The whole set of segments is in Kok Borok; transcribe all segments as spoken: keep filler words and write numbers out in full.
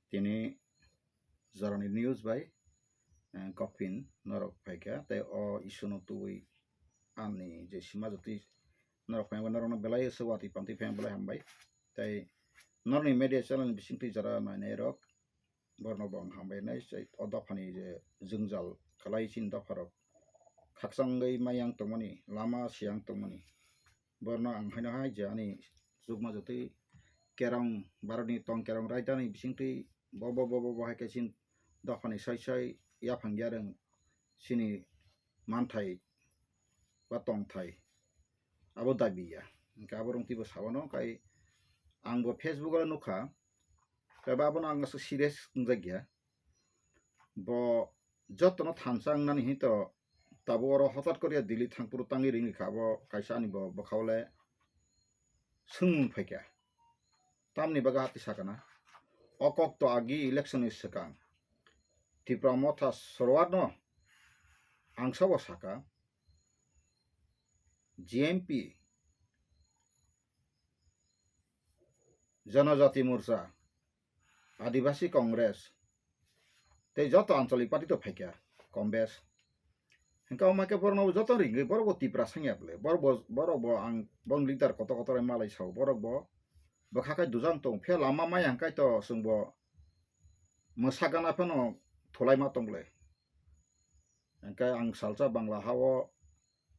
Tini jorani news bai, eh, Gopin norok phaikha, tei o issue no tubui ani je sima jotwi norok phaikha, norokno belai se watwi pantwi phaikha belai hambai. Tei norokni media channel ni bisingtwi jora nainai rok, borno bo ang hambai nai, tei o dophani je jwngjal khlai chini dopharok khakchangwi mayang tongmani, lama siyang tongmani, borno ang haino hai je ani chukma jotwi kerong, Bharatni tong kerong raidani bisingtwi bo, bo, bo, bo, bo hai khe chini dophani sai sai yaphang yarwng chini manthai ba tongthai abo dabi ya. Hwnkhe abo rwng twibo sabano, kai ang bo Facebook o nukha, kai ba abono ang aswk serious wngjak ya. Bo jotono thansa wngnani hinto tabuk oro hotat koriya Delhi thangphuru tangwi ringri kha, abo kaisa ani bo bwkhao le swngmung phaikha. Tamni bagwi hati sakana? O kok to agi election ni swkang Tipra Motha Sorwar no ang sabo saka, G M P, Janajati Morcha, Adibasi Congress, tei joto ancholik party to phaikha, kombes. Hwnkhe omo khe borokno joto ringwi borok bo Tipra sangya bwle, borok bo, borok bo ang boni leader kotor kotor malai sao, borok bo bwkha khai dujang tong, phiya lama maya hwnkhe to chwng bo mwsa gana phano thulaima tong bwle. Hwnkhe ang salsa Bangla ha-o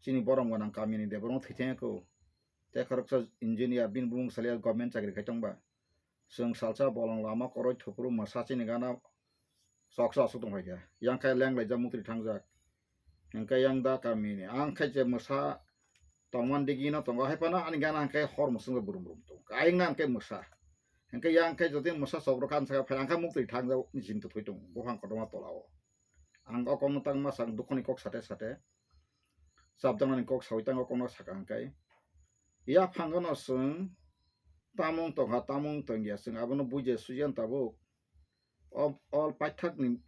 chini borom gwnang kamini Debbarma thwi thangya kho. Tei khoroksa engineer, bini bumung salya government chakri khai tongba. Chwng salsa bolong lama koroi thupuru mwsa chini gana choksa aswk tong phaikha. Yang khe leng laijak muktwi thangjak. Hwnkhe yang da kamini. Ang khe je mwsa tongman digi no tongo. Hai phano ani gana hwnkhe hor mwswk burum burum tongo. Ayang na hwnkhe mwsa. Hwnkhe yang khe jodi mwsa chobro kan saka phai ang khe muktwi thangjak ni chinta thwi tongo. Buphang kotorma tola o. Ang o kokno tangma sak dukhoni kok sate sate. Chapjaknani kok sawi tang o kokno saka hwnkhe. Yaphango no chwng tamung tongkha, tamung tongya, chwng abono bujiya suiya tabuk. O, o paithakni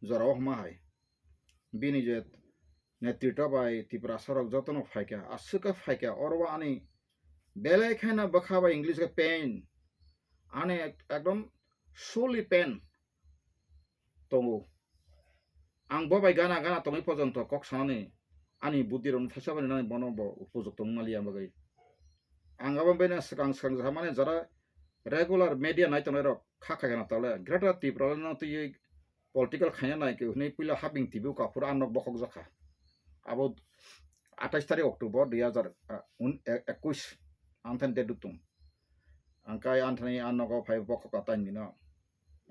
jorao hwnma hai. Bini je netrito bai Tiprasa rok jotono phaikha, aswk khe phaikha, oro o ani belai kheno bwkha bai English khe pain. Ani ek-, ekdom sorely pain tongo. Ang bo bai gana gana tongwi pojonto kok sanani ani buddhi rokno thaisa bai nani bono bo upojukto wngmaliya bagwi. Ang abo bini swkang swkang jahamani jora regular media nai tongnai rok kha khai gana tole Greater Tripura no twiwi political khaina nai khe hwnwi puila haping T V o kaphuru ang nok bokhok jakha. Abo atais tarik October dui hazar, ah, un-, e-, ekwis ang thani date dutung. Ang kai ang thani ang nogo phai bokhok atai mino.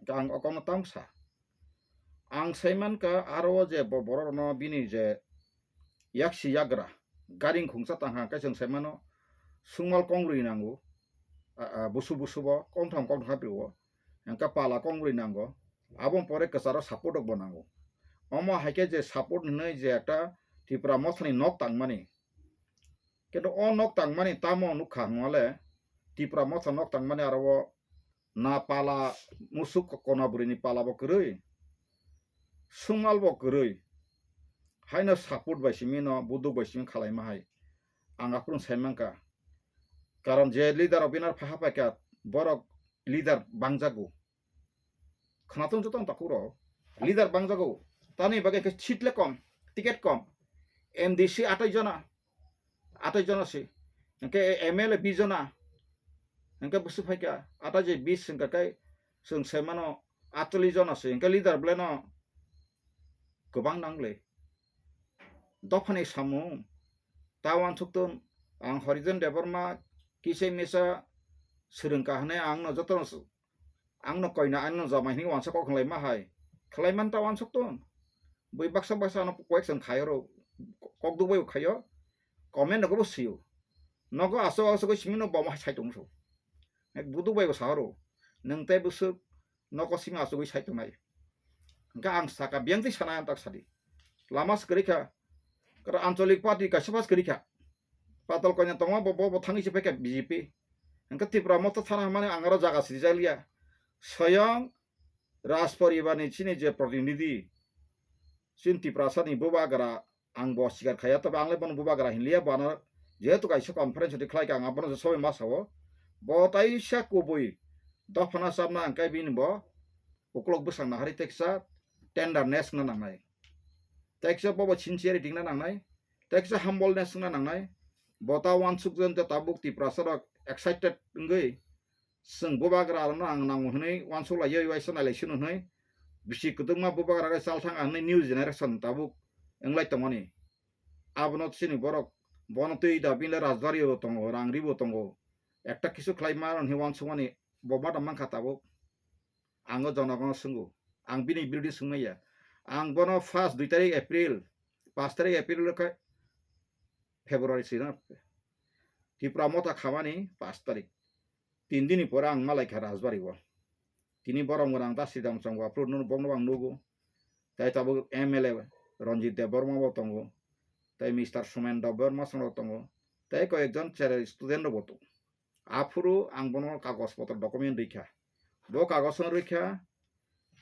Ang okokno tamo sa. Ang saimankha aro o je bo-, borok rokno bini je yaksi yagra, garing khungsa tangkha hwnkhe chwng saimano sungmal kongrwi nango, a, a, busu busu bo kongtham kongtham khe prio, hwnkhe pala kongrwi nango, aboni pore kwcharo support rok bo nango. Omo hai khe je support hinwi je ekta Tipra mothani nok tangmani, kintu o nok tangmani tamo nukha hwnmale Tipra motha nok tangmani aro o na pala musuk kona bwrwini pala bo kwrwi, sungmal bo kwrwi, haino support bai simi no buduk bai simi khalaima hai ang aphuru sai mankha. Karon je leader rok bini phaha paikha, borok leader bangjago. Khwnatung joto ang takhuk rok leader bangjago. Tamni bagwi khe seat le kom, ticket kom. M D C atai jona, atai jona se. Hwnkhe M L A bis jona. Hwnkhe bwswk phaikha, atai je bis hwnkha khe chwng sai mano atchollish jona se. Hwnkhe leader belai no kwbang nangle. Dophani samung ta uansuktung, ang Horijan Debbarma kisa misa swrwngkha hwnwi ang no jotono s-, ang no koina, ang no jamai hwnwi uansa kok khlai ma hai. Khlai man ta uansuktung. Bui baksa baksa ano question khai oro, kok duk bai bo khaio. Comment nogo bo sio. Nogo aswk aswk simi no bo ma sai tong so. Ek buduk bai bo sa oro. Nwng tei bwswk nogo simi aswk sai tongnai. Hwnkhe ang saka biyang twi sana ang tak sadi. Lama se kwrwi kha. Kara ancholik party kaisa pas kwrwi kha. Patal koina tongma bo, bo, bo thangwi se paikha B J P. Hwnkhe Tripura motha thana hwnmani ang aro jaga sijak liya. Soyong Raj poribar ni chini je protinidhi, chini Tiprasa ni bubagra ang bo sikar khaiya, tobe ang le bono bubagra hinliya, bo ano jehetu kaisa conference rwdi khlai kha, ang abono je sobai ma sao, bo taisa kubui Dophano chapna hwnkhe bini bo uklok bwsang nahari teksa tenderness wngna nangnai, teksa bobo sincerity wngna nangnai, teksa humbleness wngna nangnai. Bo ta uansukjak tabuk Tiprasa rok excited wngwi chwng bubagra rokno ang nango hwnwi uansuk lai uaisa nailai sino hwnwi bisi kwdwkma bubagra rok chal thang hwnwi new generation tabuk wnglai tongmani. Abono chini borok bono twi da bini rajbari bo tongo, rangri bo tongo, ekta kisu khlai mano hwnwi uansukmani bo ma tong mankha tabuk. Ang o jonogono swngo, ang bini birodhi swngmaya. Ang bono first dui tarik April, paanch tarik April khe February sina Tipra Motha khamani paanch tarik. Tin dini pore ang malaikha Rajbari o. Tini borom gwnang da Sridham Chongbo aphuru bokno ang nugo. Tai tabuk M L A Ranjit Debbarma bo tongo. Tai Mister Sumen Debbarma songbo tongo. Tai koyekjon cherai student rok bo tongo. Aphuru ang bono kagoj potro document rikha. Bo kagoj no rikha.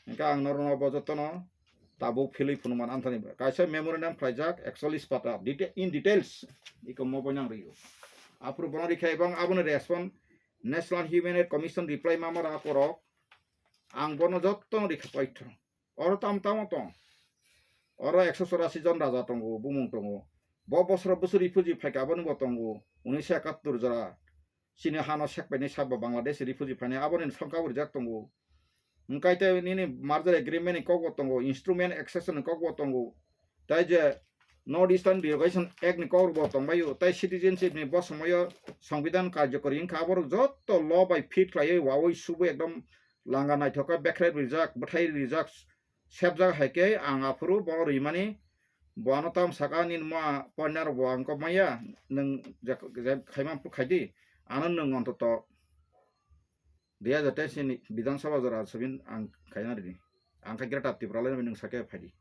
Hingke ang norokno bo jotono tabuk philwi phunukmani anthani kaisa memorandum khlaijak ekchollis pata deta-, in details iko mo boinang rwio. Aphuru bono rikha ebong aboni respond National Human Rights Commission reply mama rang akorok ang bono jotono rikha paitho. Oro tam tamo tong. Oro ekso chorasi jon raja tongo, bumung tongo. Bo bosoro bwswk refugee phaikha aboni bo tongo, unisho ekattor jora. Chini hano sekpaini sabo Bangladesh refugee phainai aboni songkha bo rijak tongo. Hwnkhe tei nini merger agreement ni kokbo tongo, instrument accession ni kokbo tongo. Tai je North Eastern Delegation Act ni kokbo tongbaio, tai citizenship ni bo somoyo Songbidan karjokori wngkha, aborok jotto law bai fit khlaiwi wawi subwi ekdom langa naithok khe bekhrai rijak, bwthai rijak, sebjak hai khe ang aphuru bono rimani, bo ano tam saka nini ma partner bo ang kok maya, nwng je, je khaima phuru khaidi, ano nwng ontoto dui hajar teis ni Bidhan Sabha jora sabin ang khaina rini, ang khe Greater Tipraland nwng sake phaidi.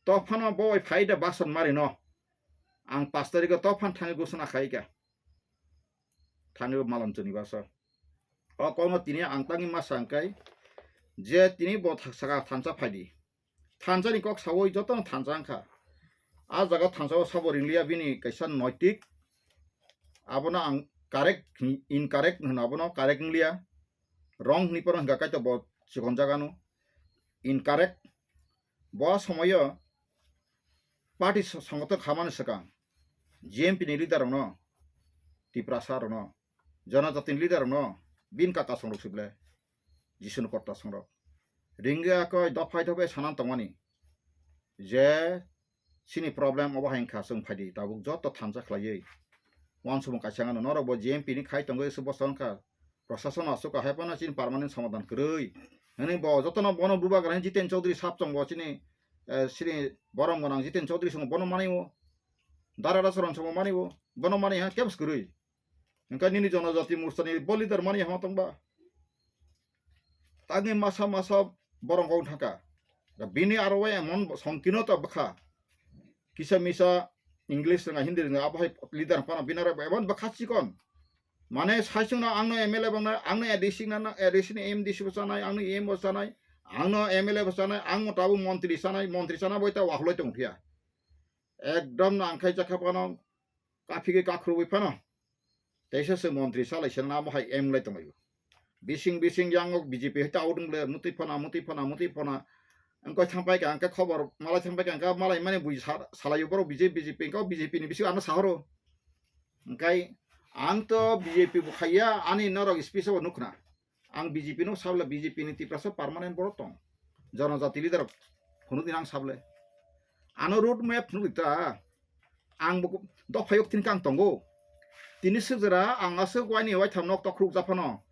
Tophano bo bai phaida bason marino, ang paanch tarikh o tophano thangwi gusana khaika. Thangwi malon chwni basa. O kokno tini ang tangwi ma sa hwnkhe je tini bo tha-, saka thansa phaidi. Thansa ni kok sawi jotono thansa wngkha. A jaga thansa o sabo ringliya bini kaisa noitik. Abono ang correct, incorrect hwno abono correct wngliya. Wrong hwnwi phano hwnkha kaitor bo chikon jagano. Incorrect. Bo somoyo party so-, songothon khamani swkang G M P ni leader rokno, Tiprasa rokno, Jonojatini leader rokno, bin kaka songrok sible, Jisuni kotta songrok. Ringya koi dophai dophai sanan tongmani je chini problem obo hai wngkha, chwng phaidi tabuk joto thansa khlaiwi. Wansukmung kaisa wngkha, norok bo G M P ni khai tongwi se bwsa wngkha. Prosason aswk kahai phano chini permanent somadhan kwrwi. Hwnwi bo jotono bono bubagra hwnwi Jiten Chaudhary sap chongo chini, eh, chini borom gwnang Jiten Chaudhary songo bono manwi o. Dara Rasaron songo manwi o. Bono manwi ha kebs kwrwi. Hwnkhe nini Jonojati Morchani bo leader manwi hama tongba. Tangwi masa masa borok wng thangkha. Da bini aro emon songkino ta bwkha. Kisa misa English rwnga, Hindi rwnga, abo hai leader phano bini aro emon bwkha chikon. Mane saichung na ang no M L A bang na, ang no A D C na, na, A D C ni M D C bo chanai, ang no E M bo chanai, ang no M L A bo chanai, ang mo tabuk montri chanai, montri chana boi ta wahulai tong phiya. Ekdom no ang khai jakha phano kaphigwi kakhurugwi phano. Teisa se montri salai se namo hai em lai tonglaio. Bising bising yang o B J P hai ta odung le mutui phana, mutui phana, mutui phana. Ang koi thang pai ka, ang khe khobor malai thang pai ka, ang khe malai mani bui sa-, salaio borok B J P, B J P, ang khe B J P ni bising ano sahoro. Ang kai ang to B J P bo khaiya, ani norok speech o nukhna. Ang B J P no sabla B J P ni Tiprasa permanent borok tong. Jonojati leader phunuk din ang sable. Ano road map phunuk ta. Ang bo dophayok tin kang tongo. Tini sejera ang aswk waini waitham nok tokhrup japhano.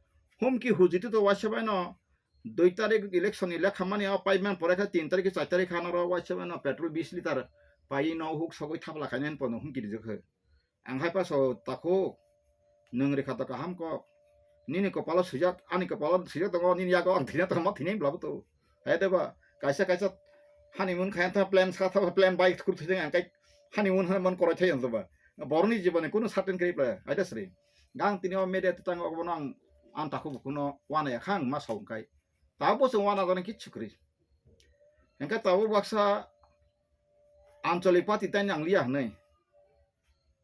Humki hujiti to waisa baino dui tarik election ni lekha mani o paiman pore kha tin tarik char tarik khana ro waisa baino petrol bis liter pai no huk sogwi thapla khainai pono humki rijak khe. Ang hai paso takhuk, nwng rikha to kaham kok. Nini kopalo swijak, ani kopalo swijak tongo, nini yago ang thina tongma thinai bwlabo to. Hai de ba, kaisa kaisa honeymoon khayan tha plan sa tha plan bai thur thideng ang kai honeymoon han man koroi thai ang ba. Boroni jiboni kunu certain kri pla, hai de sri. Gang tini o media tang obono ang, ang takhuk bukuno wana ya khang ma saung kai. Tabo se wana gone kichu kri. Engka tabo baksa Anchalik Party tani ang liya hwnwi.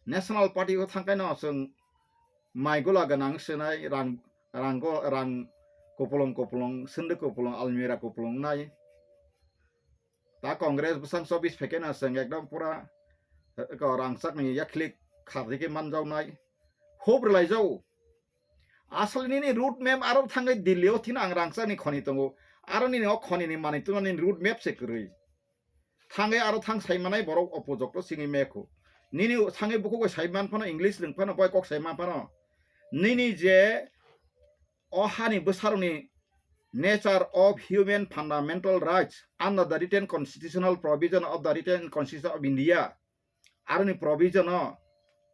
National Party o thangkaino chwng mai gula gwnang swnai rang, rango, rang, Kupulung kupulung, sindi kupulung, almira kupulung nai. Ta Congress bwsang chobis phaikhe na chwng ekdom pura, eh, ko rangchakni yaklik khardi khe manjawnai. Hub rwlaijao. Asol nini road map aro thangwi Delhi o thina ang rangchakni khoni tongo. Aro nini o khonini manwi twnani road map se kwrwi. Thangwi aro thang sai manai borok opojokto singwi mekho. Nini thangwi bukugo sai man phano, English rwng phano, bai kok sai man phano. Nini je o hani bwsarokni nature of human fundamental rights under the written constitutional provision of the written constitution of India. Aroni provision o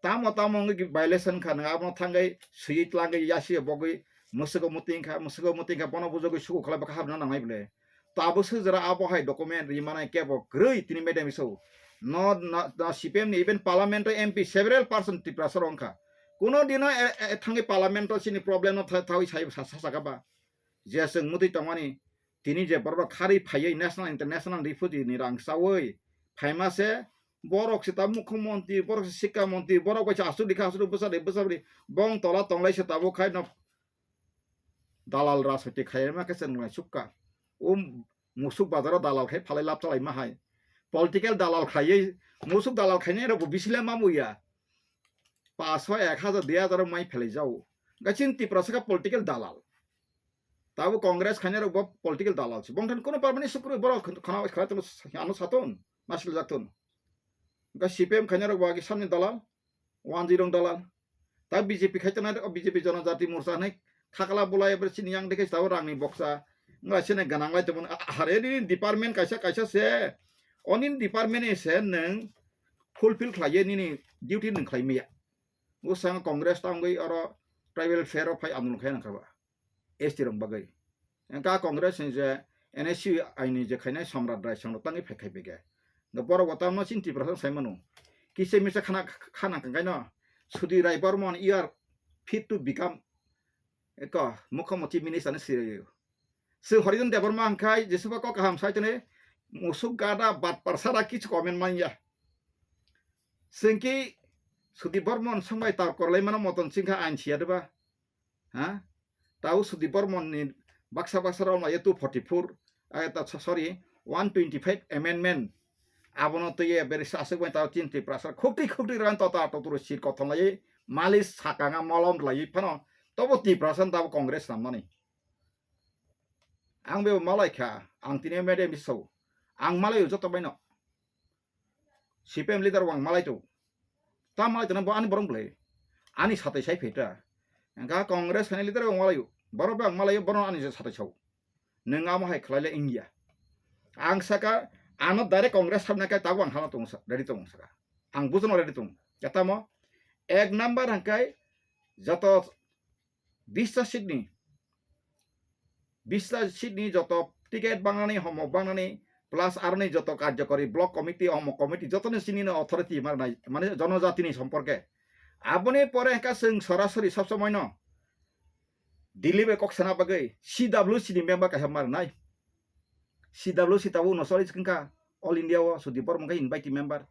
tamo tamo wngwi violation kha, nwng abono thangwi swiwi tlangwi yasi bogwi mwswgo muting kha, mwswgo muting kha, bono bujogwi suku khlai bwkha habna nangnai bwle. Tabuk swijra abo hai document ri manai kebo kwrwi tini madam iso. No, no, no, C P M ni even parliament o M P several person Tiprasa rok wngkha. Kuno dino e, e, thangwi parliament o chini problem no tha-, thawi sai sa, sa, saka ba. Je chwng mutwi tongmani, tini je borok khari phaiwi national international refugee ni rang chawi phaima se, borok se ta mukhyamantri, borok se sikha mantri, borok bai se aswk dikha aswk bwsa de bwsa de bong tola tonglai se tabuk khai no dalal rajniti khaima khe chwng nai sukha. O musuk bazaro dalal khai phalai lab chalai ma hai. Political dalal khaiwi musuk dalal khainai rok bo bisi le ma muya. Paso ek hajar dui hajar mai phelai jao. Gachin Tiprasa kha political dalal. Tabo Congress khainai rok bo political dalal se. Bongthan kono parmani sukru borok khana khana tong ano saton masil jakton. Ga C P M khainai rok bo agi samni dalal. Wanjirong dalal. Ta B J P khai tongnai, o B J P Jonojati Morcha hinwi khakla bulai, ebre chini yang dekhe tabo rangni boksa. Wngla sene ganang lai tongmani, a-, a-, hare ni department kaisa kaisa se, oni department ni se nwng fulfill khlaiye nini duty nwng khlai maya. Bwskango Congress tangwi oro tribal fair o phai andolon khai nangkha ba. S T rok bagwi. Engka Congress ni je N S U I ni je khainai Samrat Rai Sangro tangwi phai khai bege. Nga borok bo tamno chini Tiprasa sai mano. Kisa misa khana, khana kangkaino Sudhir Rai Barman, you are fit to become eko Mukhyamantri minister ni sirayo. Se Horidhan Debbarma hwnkhai jesuba kok kaham sai tene musuk gada bat parsara kichu comment manya. Sengki Sudhir Barman songbai tar korlai mano moton singkha ain siya deba. Ha? Tau Sudhir Barman ni baksa baksa rok lai two forty four, eh, ta, so-, sorry, one twenty five amendment. Abono twi beri sasuk bai tau chin Tiprasa khukti khukti ran tota totoro sir kothon lai mali sakanga molom lai phano tobo Tiprasa tabo Congress namani. Ang bebo malai kha, ang tini M D M so. Ang malai joto baino. C P M leader wang malai tu. Ta malai tana bo ani borong bwlai. Ani satai sai pheta. Engka Congress hani leader wang malai. Borok bang malai borok ani satai sau. Neng amo hai khlai le India. Ang saka ano direct Congress sabna kai tabo ang hala tong sa, ready tong saka. Ang bujono ready tong. Katamo ek number hangkai joto bista seat ni, bista seat ni joto ticket bangnani, homok bangnani, plus aroni joto karjokari block committee, homok committee, jotoni sini no authority marnai, mane jonojatini somporke. Aboni pore hwnkha chwng sorasori sob somoi no Delhi bai kok sana bagwi C W C ni member kaisa marnai. C W C tabuk no choli swkang kha All India o Sudhir Barman khe invitee member.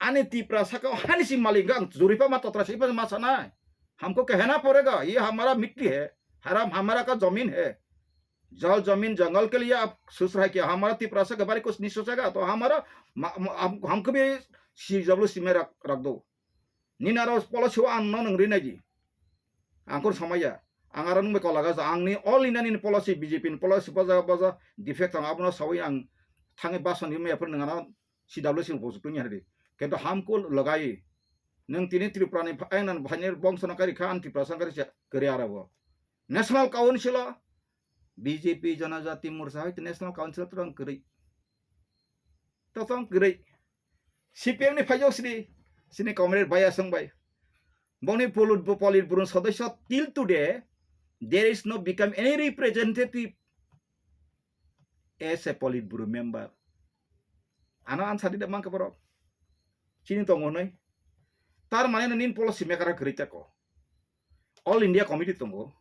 Ani Tiprasa khe hani si malik ang juripa ma totra si ma sanai. Hamko kehna porega, ye hamara mitti hai, haram hamara ka zamin hai. Jal zamin jangal ke liye aap soch rahe kya? Hamara Tiprasa ke bare kuch nahi sochega, to hamara ma, ma, hum, humko bhi C W C mein rakh, rakh do. Nini aro policy o ang no nwng rinai di. Ang khun samaya. Ang aro nwng bai kola gasa. Ang ni all India ni policy, B J P ni policy boja boja defect ang abono sawi ang thangwi bason ni maya phuru nwng ano C W C ni post tungya di. Kento hamkul lagai. Nwng tini Tripura ni pha-, ang nan bhaini bongso no kari kha, ang Tripura song kari cha, kari aro bo. National Council o B J P Janajati Morcha hai National Council o twrwng kwrwi. Totong kwrwi. C P M ni phaijok sini, sini comrade Baya Song bai. Boni polit, polit burun sodosyo till today, there is no become any representative as a polit buro member. Ano answer di mangka borok. Chini tongo noi. Tar mane no nin policy maker kwrwi tako. All India Committee tongo.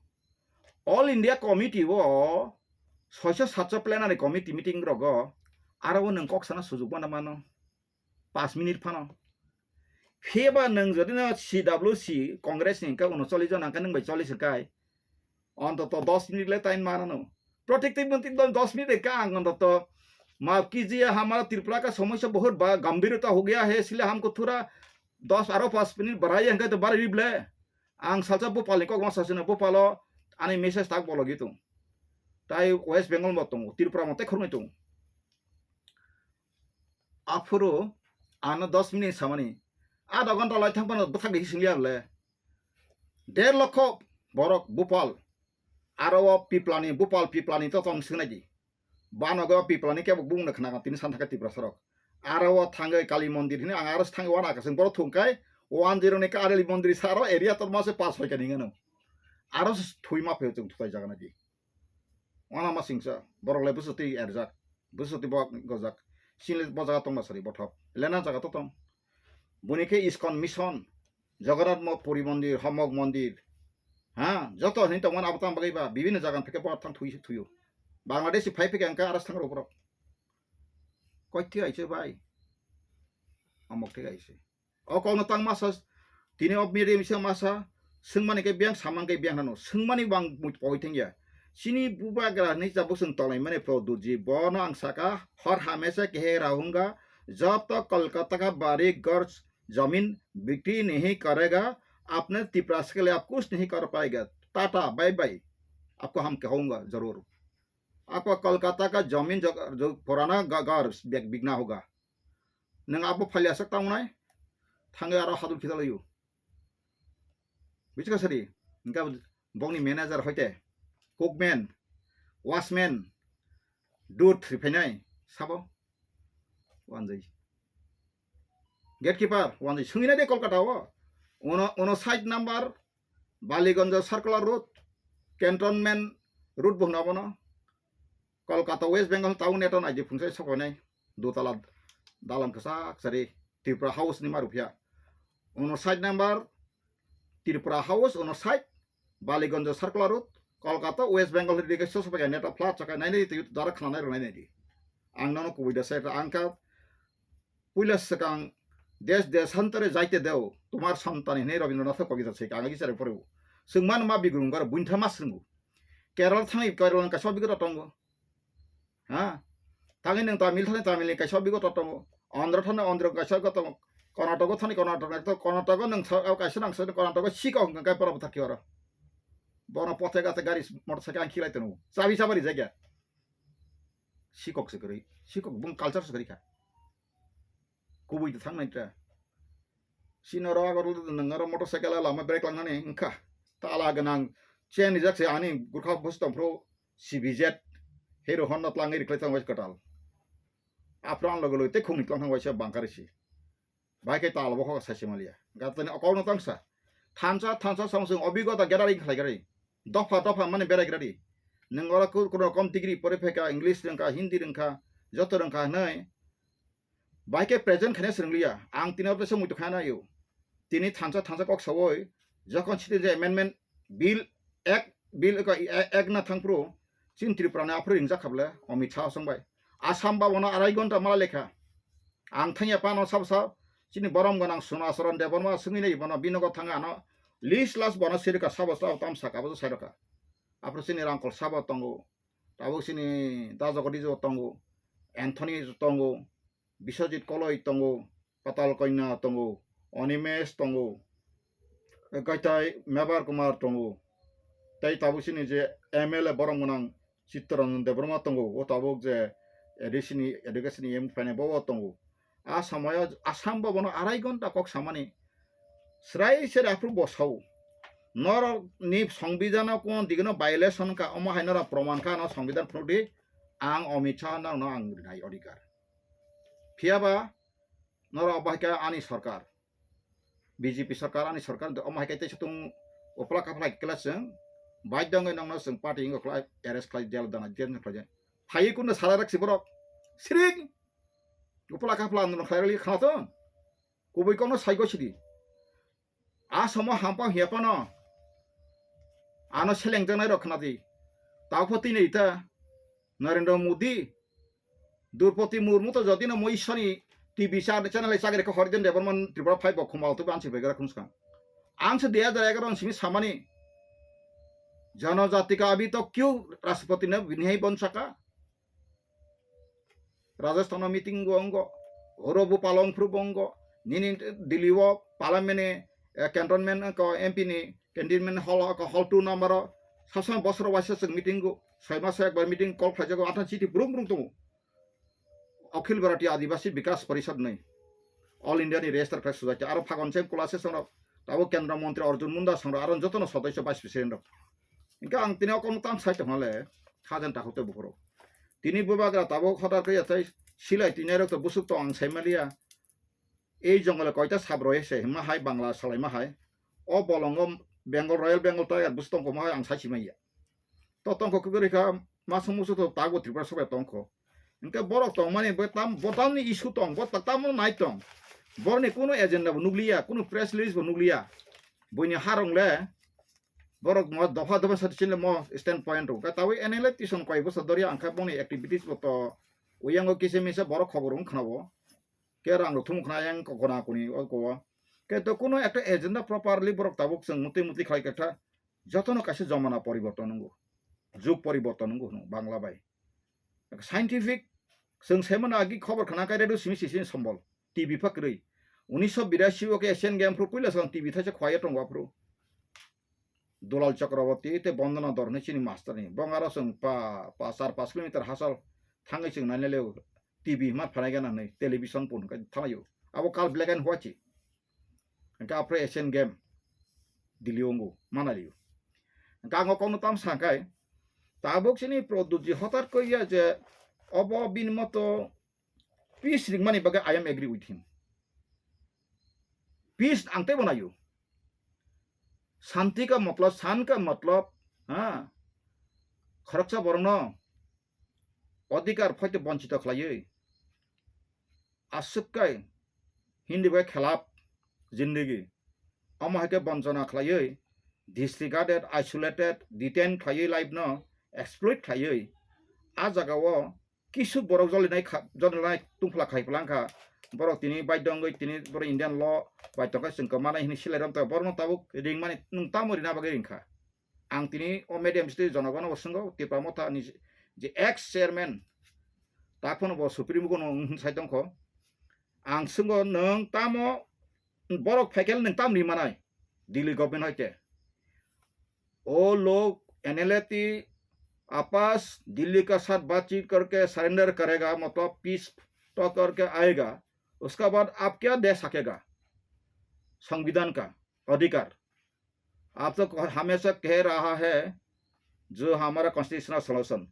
All India Committee o soiso satso plenary committee meeting rogo aro o nwng kok sana sujuk mano mano. Pas minute phano. Phiya ba nwng jodi no C W C Congress ni hwnkhe uno chollish jon hwnkhe nwng bai chollish hwnkhe Ontoto dos minute le time manano. Protekti monti don dos minute ka ang ontoto. Maaf kijiye, hamara Tripura ka somosya bahut ba gambhirta ho gaya hai, isliye hamko thora dos aro panch minute barai hingke to barai rible. Ang salsa Bhopal ni kok ma sasina, Bhopalo ani message tak bolo gitu. Tai West Bengal mo tongo, Tripura mo te khornoi tongo. Aphuru ano dos minute samani, adha ghonta lai thang phano bwthak de hising liya le. Der lokho borok Bhopal, aro o Piplani, Bhopal Piplani to tong singnai di. Banogo Piplani kebo bung na khna tini san thaka Tripura sorok. Aro o thangwi Kali Mondir hini ang aro thangwi wana kasing borok thung kai one zero ni Kali Mondir saro area tor mase pass hoi kani ngano. Aro se thui ma phe chung thutai jagana di. Wana ma singsa, borok le bwswtwi erjak, bwswtwi bo gojak, sini bo jaga tongma sari bothop, lena jaga to tong. Buni khe ISKCON mission, Jagannath mo-, Puri Mondir, Homok Mondir, ha, joto hini tongmani abo tang bagwi ba, bibinno jaga pheke bo thang thui, thuio. Bangladeshi phai pheke angka aras thang rok borok. Koi thik aise bai? Amok thik aise. O kokno tang masa, tini o media misa masa, swngmani khe biyang, samang khe biyang hano, swngmani bang mui pogoi thangya. Chini bubagra hinwi tabuk chwng tonglaimani Produtji, bono ang saka, har hamesha kehe rahunga, jab tak Kolkata ka bari ghar zamin bikri nahi karega, apne Tiprasa ke liye aap kuch nahi kar payega. Tata, bye bye. Aapko hum kahunga, zarur. Aapka Kolkata ka zamin jo, jo purana ga, ghar bik, bikna hoga. Nwng abo phalia sak tangnai, thangwi aro hadul khitalaio. Buchika sari, hingkha bokni manager hoite, cookman, watchman, dud riphainai, sabo? Wanjwi. Gatekeeper, wanjwi. Swngwi nai de Kolkata o. Uno, uno side number, Baliganj Circular Road, Cantonment Road bo hwno abono. Kolkata, West Bengal town neto naidi phunsa sokoinai dutala dalam kwchak sari Tripura House ni ma ruphiya. Uno side number Tripura House, uno side Baliganj Circular Road, Kolkata, West Bengal ni dikhe sosopai neto flat chakai nainai twi dara khna nai rwnai naidi. Ang nono kubui da sai angka puila swkang desh deshantare jaite deo, tumar santani hinwi Rabindranath Kobita se kanga gichare phuru. Swngmano ma bigrum garo buintha ma swrwngo. Kerala thangwi Kerala kaisa bigoto tongo. Ha? Thangwi nwng Tamil thani Tamil ni kaisa bigoto tongo. Andhra thani Andhra kaisa bigoto tongo. Karnataka thani Karnataka to Karnataka nwng sa-, kaisa nang sa Karnataka sikok hwnkha kai pora bwthar khioro. Bono pothe gathe gari motorcycle ang khilai tongo. Chabi chabi rijak ya. Sikok se kwrwi. Sikok bung culture se kwrwi kha. Kubui de thang nai tra. Sino ro agor nwng aro motorcycle lama brake lang nani wngkha. Tala ganang chain rijak se ani gurkha bus tong phro C B Z Hero Honda tlang ri klai tong wai kwtal. Aphro ang logo logo te khungni tlang thang waisa bangkar si. Bai khe tala bo kho sai se maliya. Gatani okol no tangsa. Thansa thansa song song obigota gathering khlai gari. Dopha dopha mani berai gari. Nwng oro ku-, kuno kom degree pore pheka, English rwngkha, Hindi rwngkha, joto rwngkha hwnwi. Bai khe present khaina swrwngliya. Ang tini abo teisa muitu khaina naiyo. Tini thansa thansa kok sawoi, jokhon citizen amendment bill, ek bill eko, e-, ek na thangphru, chini Tripura ni aphru ringjak kha bwle, Amit Shah song bai. Assam ba bono arai gonta mala lekha. Ang thangya pano sab sab, chini borom gwnang Sona Saran Debbarma swngwi nai bono binogo thanga ano list last bono sirika sabo sabo tam saka bo sairokha. Aphru chini Rangkol sabo tongo. Tabuk chini Da Jagadish bo tongo, Anthony tongo, Biswajit Koloi tongo, Patal Kanya tongo, Animesh tongo, Kaitai Mebar Kumar tongo, tei tabuk chini je M L A borom gwnang Chittaranjan Debbarma tongo, o tabuk je A D C ni education ni M P phainai bo o tongo. A samoyo Assam bo bono arai gonta kok samani. Srai se aphuru bo sao. Norok ni songbidano kon digino violation ka, omo hai norok proman ka no songbidhan phunukdi, ang Amit Shah norokno ang rinai odhikar. Phiyaba norok obo hai khe ani sorkar, B J P sorkar, ani sorkar, omo hai khe teisa tung upla kapla khe kela chwng baidhyo wngwi nokno chwng party wngwi khlai arrest khlai, jail dana, jail khlai. Phaiwi kunno sara raksi borok. Siring. Upla kapla ano khlai rali khana thung. Kubui kokno saiko sidi. A somo hampang hiya phano ano selengjaknai rok khna di. Tao pho tini ita Narendra Modi, Droupadi Murmu to jodi no moi sani T V cha-, channel ai chagri kha Harijan Debbarma Tripura phai bo khumao to bansi begra khunskang. Ang se dui hajar egaroh ni simi samani Janajati ka abhi to kyu rashtrapati ne bini hai bon saka? Rajasthan o meeting go ongo, oro bo palong phru bo ongo, nini Delhi o parliament ni, eh, cantonment ko M P ni cantonment hall ko hall two number o, sabsama bosor waisa chwng meeting go, soi maso ekbar meeting call khlai jago, athan chiti brung brung tongo. Akhil Bharatiya Adibasi Bikas Parishad ni, All India ni register khlai sujak, aro phagon se kula se songrok, tabo Kendra Montri Arjun Munda songrok, aro jotono sodosyo vice president rok. Hingke ang tini o kokno tang sai tongmale, khajan takhuk tei bukhurok. Tini bubagra tabuk hotar khe yathai silai tini rok to busuk tong ang sai maliya. Ei jongole koita sab roi se hima hai Bangla salai ma hai. O bolongo Bengal, Royal Bengal Tiger busuk tong koma hai ang sai si maya. To tongkho kwrwi kha, masuk musuk to tago Tripura sobai tongkho. Hingke borok tongmani bo tam, bo tamni issue tong, bo ta-, tamo nai tong. Borni kuno agenda bo nukliya, kuno press release bo nukliya. Buini harong le, borok mo dopha dopha sa chile mo stand point rok. Ka tawi N L A tison koi bosor dori ang kha boni activities bo to. Uyango kisa misa borok khobor wng khna bo. Ke rang rok thum khna yang ko gona kuni o ko wa. Ke to kuno ekta agenda properly borok tabuk chwng muti muti khlai kha. Jotono kaisa jomana poriborton wngo. Jug poriborton wngo hwno Bangla bai. Scientific, chwng saimano agi khobor khna khe radio simi sisi sombol. T V pha kwrwi. Unisho birasi o khe Asian Game phru puila swkang T V thaisa khwlaiya tongo aphuru. Dulal Chakraborty tei Bondona Dhor hinwi chini master ni. Bong aro chwng pa, pa char pash kilometer hachal thangwi chwng naina leo T V ma phanai gana hinwi television pun khe thanglaio. Abo kal black and white se. Hingke aphre Asian Game Delhi ongo manalio. Hingke ang o kokno tam sa khe tabuk chini Pradyutji hotar koriya je obo bini moto peace ringmani bagwi I am agree with him. Peace ang teibo naio. Shanti ka matlab, shan ka matlab, ha? Khoroksa borokno adhikar phaite bonchito khlaiwi, aswk kai Hindi bai khelap zindagi, omo hai khe bonchona khlaiwi, disregarded, isolated, detain khlaiwi life no exploit khlaiwi, a jaga o kisu borok jolinai kha, jolinai tungphla khai plang kha. Borok tini baidho wngwi tini borok Indian law bai tongkha chwng kwmanai hinwi silai rom tong borokno tabuk ringmani nwng tamo rina bagwi ringkha? Ang tini o medium site jonogono bo swngo, Tipra Motha ni je ex chairman, tak phano bo Supreme Court no wng sai tongkho. Ang swngo nwng tamo borok phaikhe nwng tam ri manai Delhi government hoite? वो लोग एनएलए आपस दिल्ली का साथ बातचीत करके सरेंडर करेगा, मतलब पीस टॉक करके आएगा, उसका बाद आप क्या दे सकेगा संविधान का अधिकार? आप तो हमेशा कह रहा है जो हमारा कॉन्स्टिट्यूशनल सॉल्यूशन,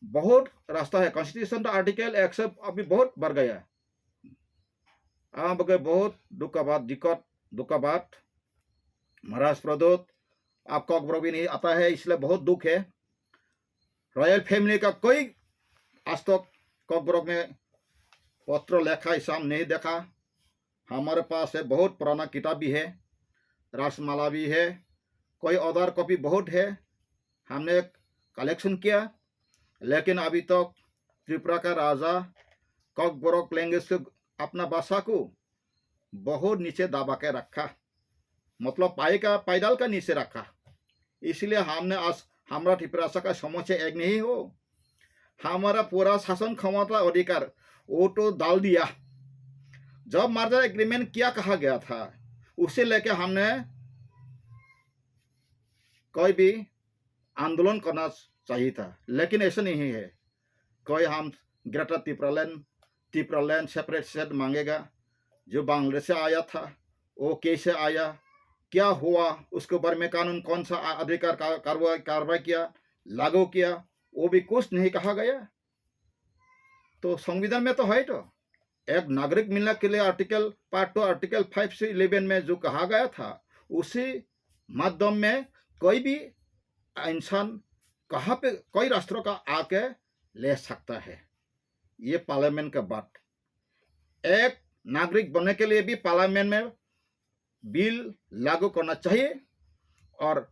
बहुत रास्ता है। कॉन्स्टिट्यूशन का आर्टिकल एक्सेप्ट अभी बहुत बढ़ गया। Ang bagwi bahut dukha bad, dikot, dukha bad. महाराज प्रद्युत, आप कॉकबरॉक भी नहीं आता है, इसलिए बहुत दुख है। रॉयल फैमिली का कोई आज तक कॉकबरॉक में पत्र लेखा ऐसा हम नहीं देखा। हमारे पास है, बहुत पुराना किताब भी है, रासमाला भी है, कोई अदर कॉपी बहुत है, हमने कलेक्शन किया, लेकिन अभी तक त्रिपुरा का राजा कॉकबरॉक लैंग्वेज से अपना भाषा को बहुत नीचे दबा के रखा, मतलब पाई का, पायदाल का नीचे रखा। इसलिए हमने आज हमारा त्रिपुरा का समस्या एक नहीं हो, हमारा पूरा शासन क्षमता अधिकार वो तो डाल दिया। जब मर्जर एग्रीमेंट क्या कहा गया था, उसे लेके हमने कोई भी आंदोलन करना चाहिए था, लेकिन ऐसा नहीं है। कोई हम ग्रेटर तिप्रालैंड, तिप्रालैंड सेपरेट स्टेट मांगेगा, जो बांग्लादेश से आया था, वो कैसे आया, क्या हुआ, उसके बारे में कानून कौन सा आ-, अधिकार का-, कार्रवाई, कार्रवाई किया, लागू किया, वो भी कुछ नहीं कहा गया। तो संविधान में तो है तो, एक नागरिक मिलने के लिए article, part two, article five से इलेवन में जो कहा गया था, उसी माध्यम में कोई भी इंसान कहाँ पे, कोई राष्ट्र का आके ले सकता है। ये पार्लियामेंट का बात। एक नागरिक बनने के लिए भी पार्लियामेंट में बिल लागू करना चाहिए और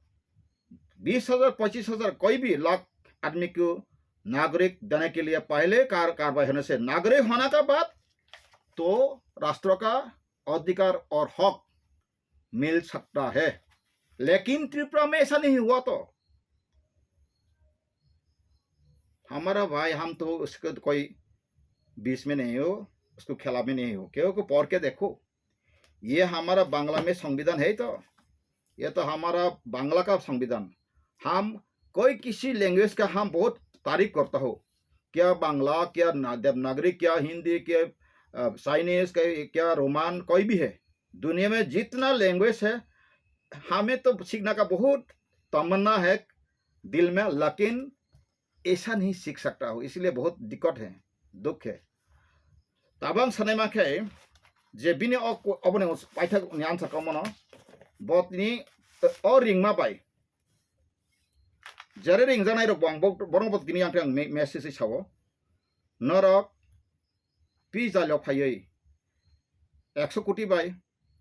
बीस हज़ार, पच्चीस हज़ार, कोई भी लाख आदमी को नागरिक देने के लिए पहले कार-, कार्रवाई होने से, नागरिक होने का बाद तो राष्ट्र का अधिकार और हक मिल सकता है। लेकिन त्रिपुरा में ऐसा नहीं हुआ तो। हमारा भाई, हम तो उसको कोई बीच में नहीं हो, उसको खेला में नहीं हो, क्योंकि पढ़ के देखो, ये हमारा बांग्ला में संविधान है तो, ये तो हमारा बांग्ला का संविधान। हम कोई किसी लैंग्वेज का हम बहुत तारीफ करता हो, क्या बांग्ला, क्या ना-, देवनागरी, क्या हिंदी, क्या, अ, चाइनीज, क्या, क्या रोमान, कोई भी है, दुनिया में जितना लैंग्वेज है, हमें तो सीखने का बहुत तमन्ना है दिल में, लेकिन ऐसा नहीं सीख सकता हो, इसलिए बहुत दिक्कत है, दुख है। Tabang sanai ma khe je bini o, oboni paithak ni answer kamo no, botni o ringma bai, jere ringjanai rok bo ang bo-, borok bo tini ang khe ang me-, message sao, norok pi jalio phaiwi ekso koti bai,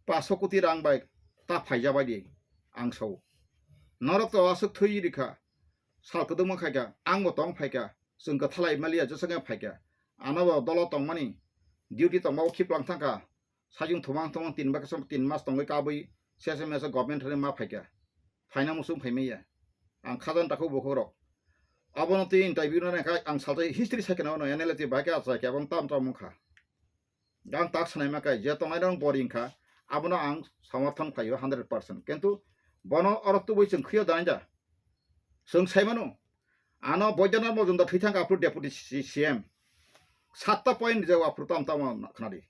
paso koti rang bai ta phaija bai di ang sao. Norok to aswk thwi rikha, sal kwdwma khaikha, ang bo tong phaikha, chwng kwthalai maliya jwsakhe phaikha. Ano bo dolo tongmani duty tongma o khiplang thangkha, sajung thumang thumang tin baksa tin mas tongwi kabwi sese mese government thani ma phaikha. Phaina muchung phaimaya. Ang khajan takhu bukhuk rok. Abono twi interview no nangkha, ang salsa history saikhe no, N L A twi bahai khe achai khe, abang tam tam wngkha. Ang tak sanai ma khe, je tongnai rok boring kha, abono ang samarthon khlaio hundred percent. Kintu bono oro tubui chwng khwio danai da. Chwng sai mano, ano Boidana Mojumdar thwi thang aphuru deputy C-, C M. Satta point je aphuru tam tam khna di.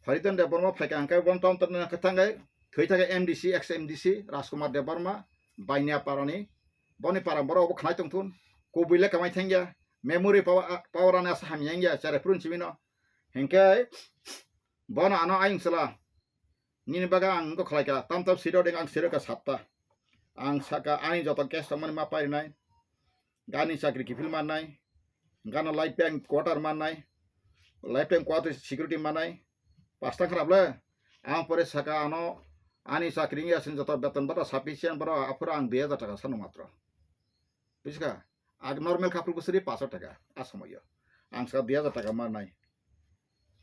Hariton Debbarma phaikha hwnkhe bono tom tom khe thangkhe thwi thangkhe M D C, ex M D C Rajkumar Debbarma, Bainia parani, boni para borok obo khnai tongthun, kubui le kamai thangya, memory power, power ani asa hamya wngya, chare phuru simi no. Hwnkhe bono ano ayung sala, nini bagwi ang wngkha khlaikha, tam tam siro ding ang siro kha satta. Ang saka ani joto case tongmani ma parinai, gani chakri kiphil mannai, gana life bank quarter mannai, life bank quarter security mannai, pasta kharap le. Ang pore saka ano ani chakri wngya sini joto beton bata sufficient boro aphuru ang dui hajar taka sano matro. Bujiska? Ag normal kha phuru bwswri paso taka a somoyo. Ang saka dui hajar taka mannai.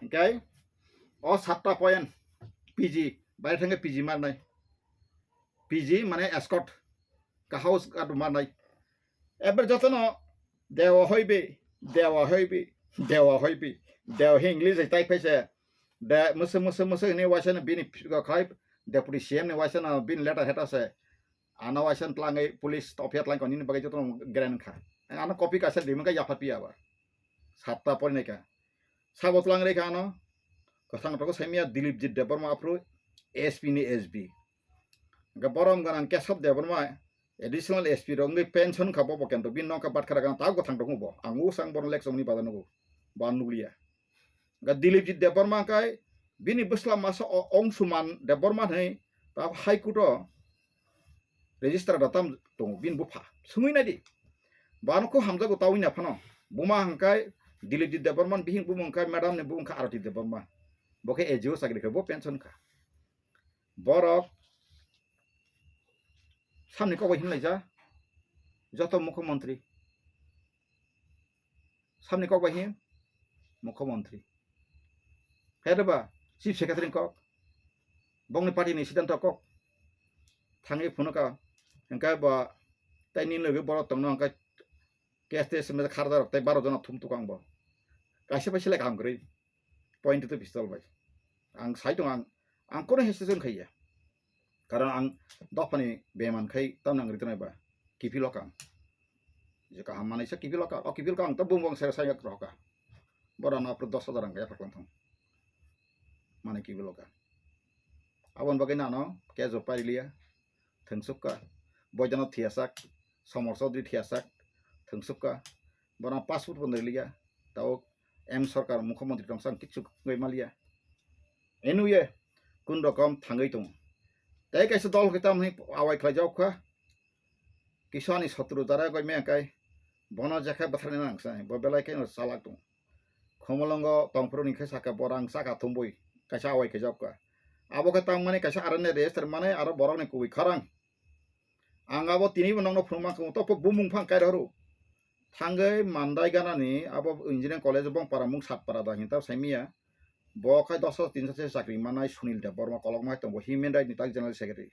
Hwnkhe o satta point P G, bai thangkhe P G mannai. P G mane escort, ka house guard mannai. Eber jotono dewa hoibi, dewa hoibi, dewa hoibi, dewa hi English hai type hai se. De musu musu musu ni waisa no bini khai deputy C M ni waisa no bini letter heta se. Ano waisa no tlangwi police topia tlangkha nini bagwi jotono grand kha. Ano copy kaisa rimwi kha yapha piya ba. Satta porinai kha. Sabo tlang rikha ano, kwthang rokgo saimaya Dilipjit Debbarma aphuru S P ni S B. Hwnkhe borom ganang Kesab Debbarma additional S P rok wngwi pension kha bobo kento, bini nokha batkha rok ta kwthang tongo bo. Ang usang bono lekchomni bada nugo, bo ang nukliya. Hwnkhe Dilipjit Debbarma kai bini bwsla masa o Ongsuman Debbarma hinwi ta High Court o register da tam tongo bini bupha. Sungwi nai di. Bano kho hamjago tawi na phano. Buma hwnkhe Dilipjit Debbarma ni bihing bumung khe madam ni bumung khe Arati Debbarma. Bo khe A G O chakri khe bo pension kha. Borok samni kok bai hinlaija joto mukhyamantri. Samni kok bai hin mukhyamantri. Khe ba chief secretary ni kok. Bongni party ni siddhanto kok. Thangwi phunukha. Hwnkhe bo tei nini logi borok tongno hwnkhe K S T S me kharda rok tei baro jona thum tukang bo. Kaisa bai selek ham kwrwi. Point to pistol bai. Ang sai tong ang, ang kono hesitation khaiya. Karon ang dophani beman khai tamnang ritonai ba. Kiphilok ang. Je kaham manai sa kiphilok ang. O kiphilok ang to bung bung sere sai roka. Bora no apro dos hajar ang ya paklang thang. Mane kiphilok ang. Abon bagai nano kejo pailiya. Thwngsukha, Boidana thiyasak, Somor Chaudhary thiyasak, thwngsukha, borok passport bo nwi liya, tabuk M Sarkar mukhyamantri tongsa ang kichu wngwi maliya. Anyway, kun rokom thangwi tongo. Tei kaisa dol khe tamni awai khlaijak kha, kisa ani sotru jara goi me kai, bono jekhai bwtharni nang sa, bo belai kheno chalak tongo. Khumulwngo tongphuru ni khe saka borang saka thumbui kaisa awai khe jokka. Abo khe tangmani kaisa arani register mani aro borokni kubui khorang. Ang abo tinibo nokno phunukma khe to bumung phang kairok ru. Thangwi Mandai ganani abo engineering college bongpara mung Satpara da hinta saimiya. Bo khai dos hajar tin hajar se chakri manai Sunil Debbarma kolokma hai tongo human right ni tak general secretary.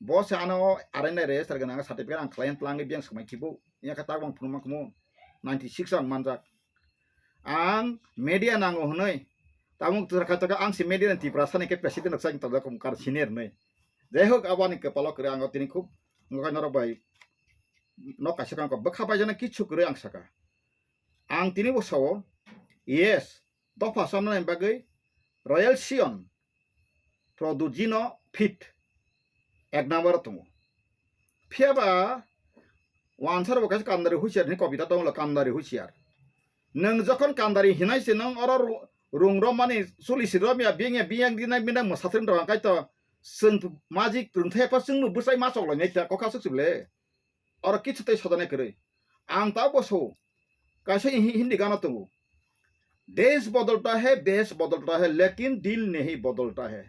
Bo se ano arani register gwnang certificate ang khlai tlang biyang swmai khibo. Iya khe tak bang phunukma khumo. ninety six ang manjak. Ang media nango hwnwi, tamung twra kha taka ang si media ni Tiprasa ni khe president rok sai tongjak kar senior nwi. Jai hok, aboni kwpalo kwrwi ang tini khub wngkha norok bai nok kaisa kang bwkha bai jana kichu kwrwi ang saka. Ang tini bo sao, yes, dopha samnani bagwi Royal Sion Produjino fit ek number o tongo. Phiya ba wansar bo kaisa Kandari Husiar ni kobita tongo, Kandari Husiar. Nwng jokhon Kandari hinai se nwng oro ru-, rung romani suli si romya biyang ya biyang dinai bina mwsatring rok kai to, chwng majik rwngthai pa chwng no bwsai ma chok lai nai ta kokha suk suk le. Oro kichu tei sajana kwrwi. Ang ta bo so kaisa hi-, Hindi gana tongo. Desh badalta hai, vesh badalta hai, lekin dil nahi badalta hai.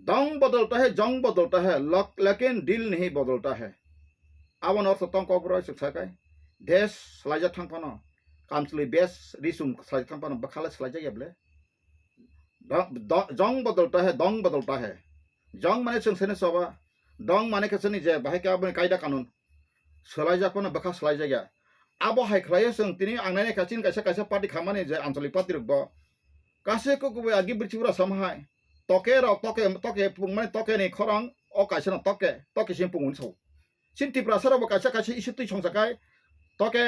Dong badalta hai, jong badalta hai, lak-, lekin dil nahi badalta hai. Aboni ortho tong kok borok swk sakai. Desh swlaijak thang phano. Kamchwlwi vesh risum swlaijak thang phano. Bwkha le swlaijak ya ble. Dong, dong, jong badalta hai, dong badalta hai. Jong mane chwng sene soba. Dong mane khe chwngni je bahai khe aboni kaida kanun. Swlaijak phano bwkha swlaijak ya. Abo hai khlaiyo chwng tini ang nai kha chini kaisa kaisa party khamani je anchalik party rok bo. Kaisa kok kubui agi birchibura sama hai. Toke rok toke, toke pungmani toke ni khorang o kaisa no toke, toke sini pungun sao. Chini Tiprasa rok bo kaisa kaisa issue twi songsa kai toke,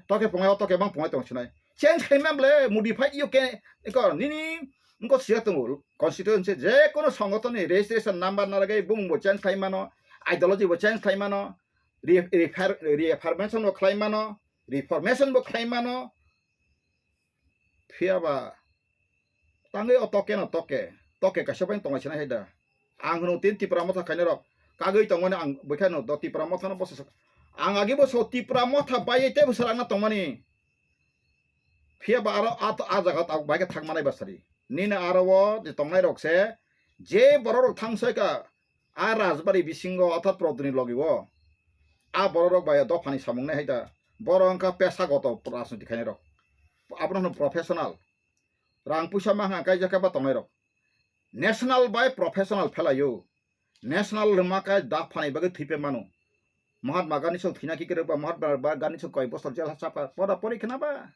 toke pungai o toke bang pungai tong sinai. Change khai man ble modify yo ke ko nini ko siya tongo constituency je kono songoton ni registration number na lagai bumung bo change khai mano, ideology bo change khai mano, re-, refer-, reformation bo khai mano, reformation bo khai mano. Phiya ba tangwi o toke no toke, toke kaisa bai tongwi sinai hai da. Ang hwno tin Tipra Motha khaina rok kagwi tongmani ang bwkha no do Tipra Motha no bosa sak-, ang agi bo so Tipra Motha bai tei bwsarang na tongmani. Phiya ba aro a, a jaga tabuk bai khe thang manai ba sari. Nini aro o je tongnai rok se je borok rok thang sai ka a rajbari bisingo otha prodini logi o a borok rok bai dophani samung nai hai da. Borok wngkha pesa goto rajniti khainai rok. Abono hwno professional. Rang puisa manha kaijak khe ba tongnai rok. National bai professional phelaio. National rwma khe dak phanai bagwi thwi pe mano. Mahatma Gandhi song thwina khe kwrwkba Mahatma Gandhi song koi bosor jel ha chapa pora pori khna ba.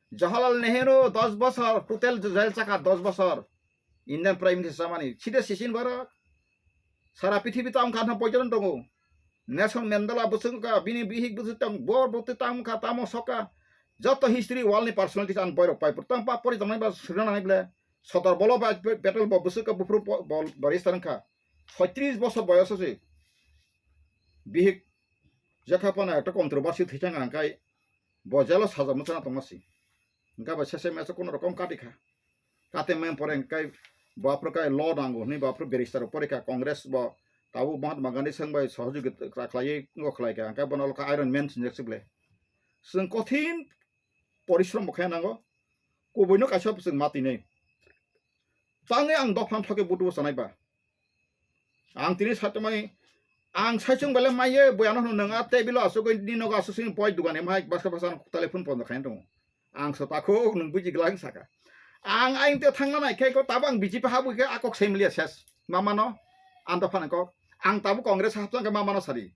Jawaharlal Nehru dos bosor total jel chaka dos bosor. Indian Prime Minister chamani side sisin borok. Sara pithibi tamo kha poijon tongo. Nelson Mandela bwswk wngkha, bini bihik bwswk tong, bor bwtwi tamo kha, tamo soka. Joto history world ni personalities ang boirok pai pur tang pa pori tongnai ba srina nai ble. Sodor Vallabhbhai Patel bo bwswk ka buphuru bo, bo, barista wngkha. Soitris bosor boyoso se. Bihik jekha phano ekta controversy thwichang ang kai bo jelo saja mwchana tongma si. Hingkha bai sese meso kono rokom kati kha. Kate mem pore hingkai bo aphuru kai law nango hwnwi bo aphuru barrister rok pore kha Congress bo tabuk Mahatma Gandhi seng bai sohojogita khlaiwi ngo khlai kha hingkai bono lokha Iron Man sinjak sible. Chwng kothin porishrom bo khe nango kubuino kaisa chwng ma tini. Tangwi ang dophan thokhe butubo sanai ba. Ang tini satumani ang saichung belai maiye boyano hwnwi nwng a table o asugwi nini nogo asuk sini poi dugan em hai bwsa bwsa ang telephone pondo khaina tongo. Ang so takhuk nwng buji glak saka. Ang aing teo thangna nai khe ko tabo ang B J P habwi khe a kok sai maliya ses. Mamano ang dophan kok. Ang tabo Congress hapjang khe mamano sadi.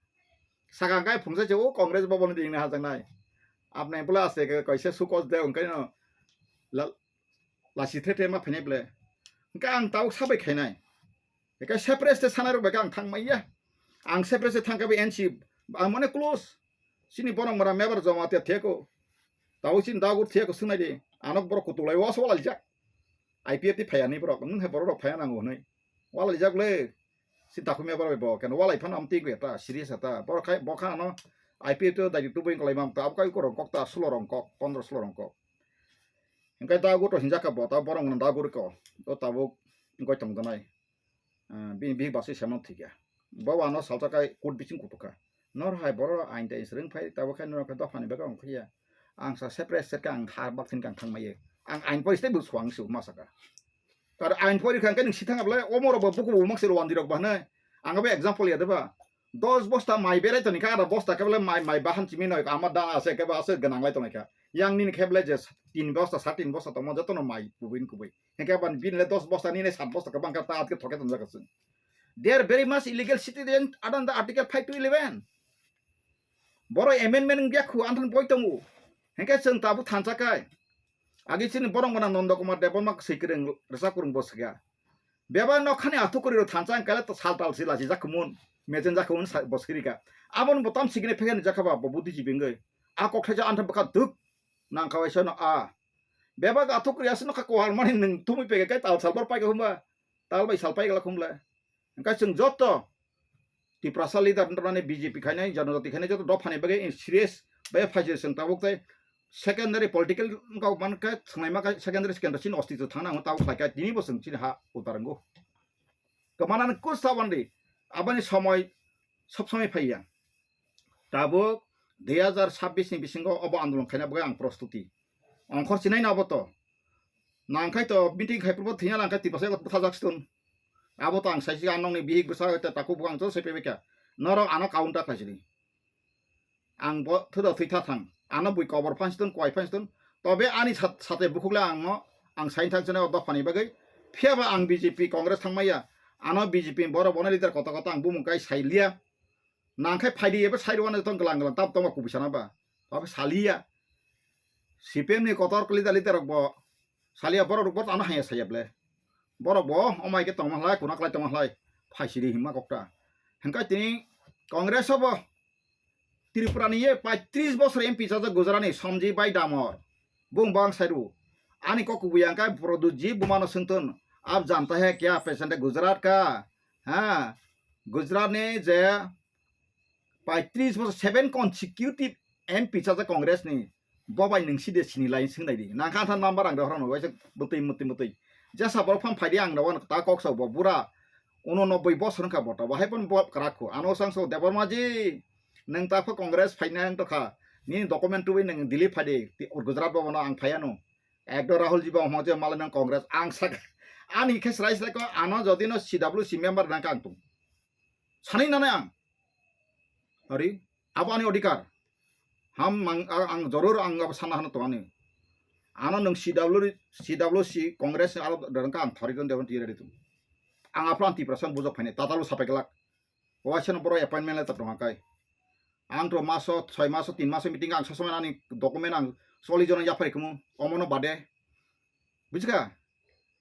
Saka ang kai phungsa che o Congress bobol ni ding na hajak nai. Apne bula ase ke kaisa sukos de ongkai no. La-, lasi the the ma phainai ble. Hingke ang tabuk sabai khainai. Eka separate se sanai rok bai ang thang maiya. Ang separate se thang kabi N C ang mane close. Sini borok mora mebar joma te theko. Tabuk sini dagur theko sunai di. Anok borok kutulai was walai jak. I P F ti phaya ni borok. Nung hai borok rok phaya nango hwnwi. Walai jak le. Si takhumya borok bai bo. Ken walai phano amtwi ko eta serious eta. Borok khai bokha ano I P F to dai tu bui kolai mam ta. Abo kai ko rong kok ta sulo rong kok. Pondro sulo rong kok. Hingke dagur to hinjak ka bo ta borok no dagur ko. O tabuk goi tong donai. Ah, bini bihik basui semano thikya. Bo ano salsa kai kut bising kutukha. Nor hai boro ain ta insring phai tabo khai nor khe dophani beka ongkhiya. Ang sa separate set ka ang har bak thin kang thang maiye. Ang ain pori stay bu suang su masaka. Kar ain pori khan khe ning sithang ablai omoro bo buku bu maksir wandi rok bahne. Ang abo example ya deba. Dos bosta mai berai toni kha ada bosta khe bole mai, mai bahan chimi noi ama da ase khe ba ase ganang lai toni kha. Yang nini khe bole je tin bosta, sa tin bosta tongmo jotono mai kubui kubui. Hingke ban bini le dos bosta nini sat bosta khe bangkha ta atke thoke tonjak aswng. They are very much illegal citizen under the Article five to eleven. Boro amendment wngya khu anthan boi tongo. Hingke chwng tabuk thansa kai. Agi chini borok gwnang Nondo Kumar Debbarma swi kwrwng rwchap kwrwng bo swkha. Bebak nokhani athuk kwrwi rok thansa hingkhe le sal tal si lachi jak kumun, mechen jak kumun sa-, bo swrika. Aboni bo tam sikne phekani jakha ba bo buddhi jibingwi. A kok thaisa antha bwkha duk nang kha waisa no a. Bebak athuk kwrwi aswk nokha kwhar mani nwng thumwi peke kai tal sal bor paika hwnba. Tal bai sal paika la khumle. Hingkhe chwng joto Tiprasa leader wngtongmani B J P khainai, Janajati khainai joto dophani bagwi serious bai phaisir chwng tabuk tei secondary political wngkha mankhe swngnaima khe secondary secondary chini ostitw thangna hwnwi tabuk khlaikha tinibo chwng chini ha utar wngo. Kwmanani kus tabandi aboni somoi sob somoi phaiya. Tabuk dui hazar sabbish ni bisingo obo andolon khaina bagwi ang prostuti. Ongkhor chinai na abo to. Nangkhai to meeting khai purbo thina langkhai tipasa eko bwthajak stun. Abo to ang saisi ang nokni bihik bwsa ta taku bwkang to sepe beka. Norok ano counter khaisidi. Ang bo thoda thwi tha thang. Ano bui kobor phan stun, kwai phan stun. Tobe ani sat-, sate bukhuk le ang no, ang sain thang chene o dophani bagwi. Phiya ba ang B J P Congress thangmaya. Ano B J P borok bono leader kota kota ang bumung kai sai liya. Nangkhai phaidi ebo side one tong glang glang tab tongma kubui sana ba. Abo saliya. C P M ni kotor leader leader rok bo saliya borok rok bo ano haya saya ble. Borok bo omai ke tongma hlai kuna klai tongma hlai phaisiri himma kokta. Hingkai tini Congress obo Tripura ni ye paitris bosor M P chajak Gujarat ni Sanjay Bhai Damor. Bung bang sairu. Ani kok kubui angkai Pradyut ji bumano sengton. Ab janta hai kya pesan de Gujarat ka? Ha? Gujarat ni je paitris bosor seven consecutive M P chajak Congress ni, bo bai nwng side sini lai swng nai di. Nang kha than number ang de horong waisa bwtwi mutwi mutwi. Jesa borok phang phai di ang de wan ta kok sa bo bura. Uno nobboi bosor wngkha bo ta. Bahai pon bo krak kho. Ano sang so Debbarma ji. Nwng ta pho Congress phai nai wng tokha. Nini document tubui nwng Delhi phai di. Ti-, Gujarat bo bono ang phai ano. Ekdo Rahul ji bo hmo je malai nang Congress ang sak. Ani khe srai srai ko ano jodi no C W C member nang kang tung. Sani nane ang. Ari, abo ani odhikar. Ham mang, a-, ang joror ang abo sana hano to ani. Ano nwng C W, C W C Congress ni aro rangka ang thori don dewan tiyari tum. Ang apran Tiprasa bujok phaini, tatalo sapai glak. Waisa no boro appointment letter tong kai. Ang to maso, soi maso, tin maso meeting ang sosomai ani document ang chollish jon yaphari kumu, omono bade. Bujikha?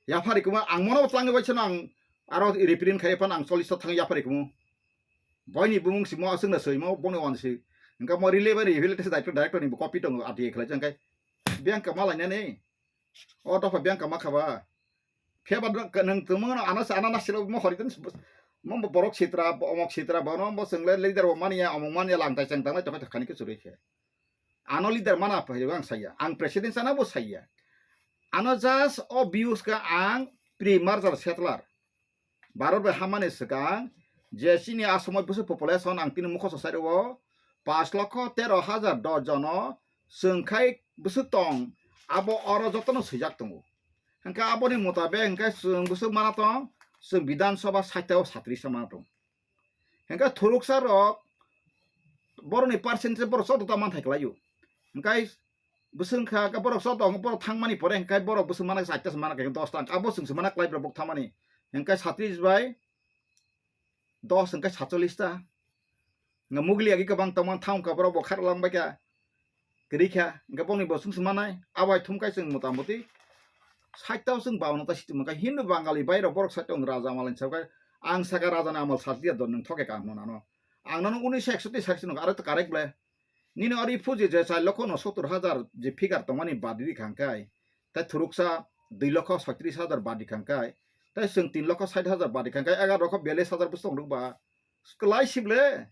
Yaphari kumu, ang mono tlangi waisa no ang aro reprint khai pan ang chollish ta thang yaphari kumu. Boini bumung simo aswk na soimo, bono wan si. Engka mo relay bani, relay tesa director, director ni copy tongo, R T I khlai jang kai. Biyang kama lainani. O dopha biyang kama khaba. Phiya ba nwng tongmano ano se ano nasilo mo hori tun mo borok sitra, omok sitra, bono bo chwngle leader bo mania, omok mania langtai chang tanglai tongkha khani ke churi khe. Ano leader mana phai ang saya. Ang president sana bo saya. Ano just o views ka ang pre-merger settler. Bharat bai hamani swkang je chini asomoi bwswk population ang tini mukhoso sai rwo, pash lokho tero hajar dos jono chwng khai bwswk tong, abo oro jotono swijak tongo. Hwnkhe aboni mutabek hwnkhe chwng bwswk mana tong, chwng Bidhan Sabha sait o satris ta mana tong. Hwnkhe thuruksa rok borokni percentage borok joto ta manthai kwlaio. Hwnkhe bwswk wngkha, hwnkhe borok joto, borok thangmani pore hwnkhe borok bwswk mana sait ta se mana khe dos ta, abo chwng se mana kwlai borok thangmani. Hwnkhe satris bai dos hwnkhe satchollish ta. Hwnkhe mugli agi kwbang tongmani thang wngkha borok bo kharok lang bai kha. Kwrwi kha, hwnkhe bongni bo chwng se manai, abo hai thum khai chwng mota moti sait ta chwng bawan ta situ mankha. Hindu Bangali bai rok borok sait ta wng raja malai sa khai, ang saka raja ni amal satliya don nwng thoke ka hwnwi ano. Ang nono unis ekso tei sait se nokha, aro ta correct ble. Nini ori phuji je char lokho unosotter hajar je figure tongmani badi di khang kai, tei thuruksa dui lokho soitris hajar badi khang kai, tei chwng tin lokho sait hajar badi khang kai, egar lokho biyallis hajar bwswk tong rwkba. Kwlai sible.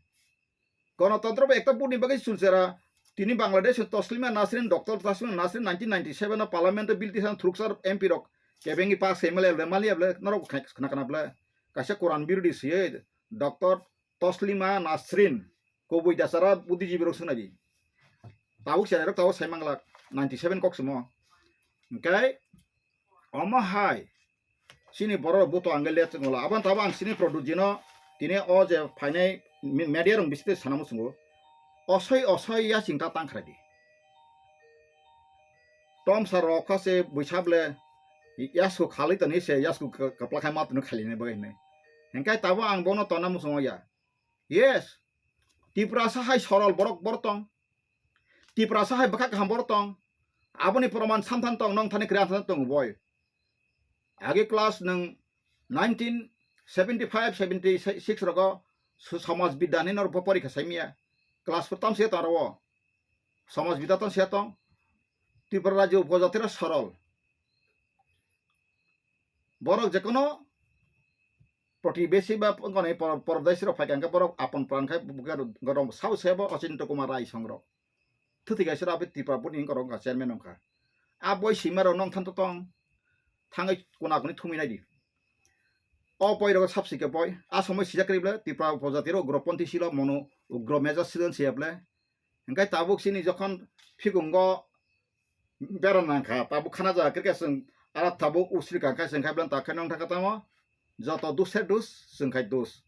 Ganatantra bo ekta buni bagwi chulchera. Tini Bangladesh Taslima Nasrin, Doctor Taslima Nasrin nineteen ninety-seven o Parliament o bill tisan thuruksa M P rok kebengwi pass khai male ble mali ble norok khai khna khna ble. Kaisa Quran birodi siye Doctor Taslima Nasrin. Kubui dasara buddhijibi rok swngnai di. Tabuk se rok tabuk sai manglak ninety seven kok simo. Hwnkhe omo hai chini borok rok buto ang le chwngla. Aboni tabuk ang chini product jino tini o je phainai me-, media rok bisite sana muchungo. Osoi osoi ya chingta tang khrai di. Tom sar rok kha se buisa ble yasku khalai toni se yasku ka-, kapla khai ma tunu khali ne bai ne. Hwnkhe tabuk ang bono tona muchungo ya. Yes. Tiprasa hai sorol borok borok tong. Tiprasa hai bwkha kaham borok tong. Aboni proman samthan tong, nong thani kwrwi anthan tong boi. Age class nwng nineteen seventy five seventy six rogo su-, samaj bidya hinwi norok bo porikha saimya. Class four tamse tong aro. Samaj bidya tamse tong. Tripura rajyo upojatira sorol. Borok jekono protibesi ba goni por-, pordesi rok phaikha hwnkhe borok apon pran khai buga rok sao sebo Ochinto Kumar Rai songrok. Thwtwi kaisa abo Tripura boni wngkha rok wngkha chairman wngkha. A boi sima rok nong thanto tong. Thangwi kuna kuni thumwi naidi. O boi rok sabsi khe boi. A somoi sijak kri ble Tripura upojati rok ugroponthi silo mono ugro meja sidon siya ble. Hwnkhe tabuk sini jokhon phikungo bera nangkha, tabuk khana jaga khe chwng ara tabuk usri kha khe chwng khai blan ta khe nong thangkha tamo joto dus se dus chwng khai dus.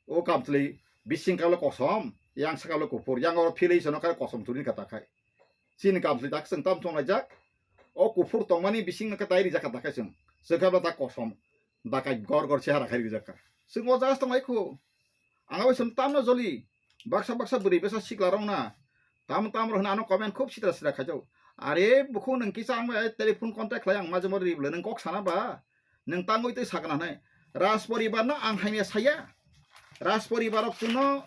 O kamchwlwi bising kalo kosom, yang sakalo kuphur, yang oro philwi sono khai kosom turi kha ta khai. Chini kamchwlwi tak chwng tam thong laijak. O kuphur tongmani bising no khe tai rijak kha ta khai chwng. Chwng khai blan ta kosom. Dakai gor gor chehara khai rijak kha. Chwng o jaga tong lai khu. Ang abo chwng tamno joli. Baksa baksa bwrwi bwsa sikla rok na. Tam tam rok hwnwi ano comment khub sitra sitra khaijak. Are bukhuk nwng kisa ang bai telephone contact khlai ang majhe majhe ribwle nwng kok sana ba. Nwng tangwi twi sakna hwnwi. Raj poribar no ang hamya saya. Raj poribar rok chwngno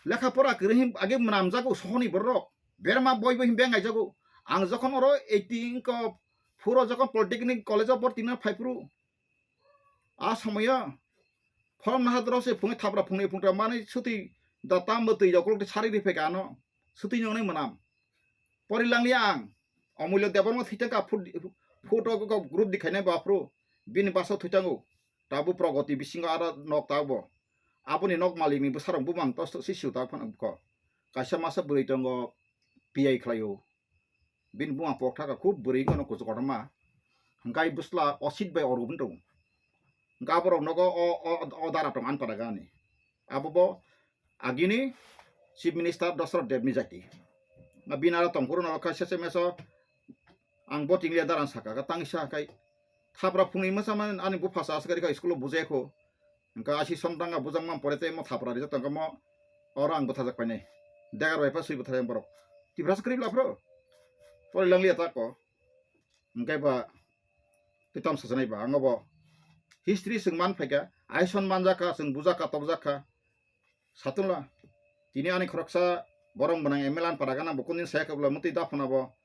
lekha pora kwrwi hin age mwnamjago sohoni borok. Berma boi boi hin beng aijago. Ang jokhon oro eighteen ko phuro jokhon Polytechnic College of Borti no phaiphuru. A somoyo phorong naha dorok se phungwi thapra phungni phungtra manwi sutwi da tam bwtwi rok kolok sari ri phaikha ano sutwi nwngnai mwnam. Pori langli ang Omulyo Debbarma thwitang kha phut-, photo kok group di khainai baphru bini basa thwitango. Tabuk progoti bisingo aro nok tabuk bo. Aboni nok malikni bwsarok bumang tos tos si siu tabuk phano ko. Kaisa masa bwrwi tongo P I khlaio. Bini buma pok thaka khub bwrwi wngkha no kuchuk kotorma. Hwnkhe bwsla Osit bai Orobin tongo. Hwnkhe aborok nogo o, o, o dara tong ani para gani. Abo bo agini Chief Minister Dosrot Debni jati. Bini aro tongphuru no kha sese meso ang bo tinglia dara saka ka tangsa kai thapra phungni masa man ani bupha sa asgari ka school o bujai kho. Hwnkhe asi somtang a bujang man pore tei mo thapra rijak tongkha mo oro ang bwthajak painai. Degar bai pa swi bwthajak borok. Tiprasa kwrwi bla phro. Pori langlia ta ko. Hwnkhe ba twi tam sajanai ba ang bo history chwng man phaikha, aison manjakha, chwng bujakha, tokjakha. Satunla tini ani khoroksa borok mwnang M L A ni para gana bo kundin saya khe bwla mutwi daphana bo,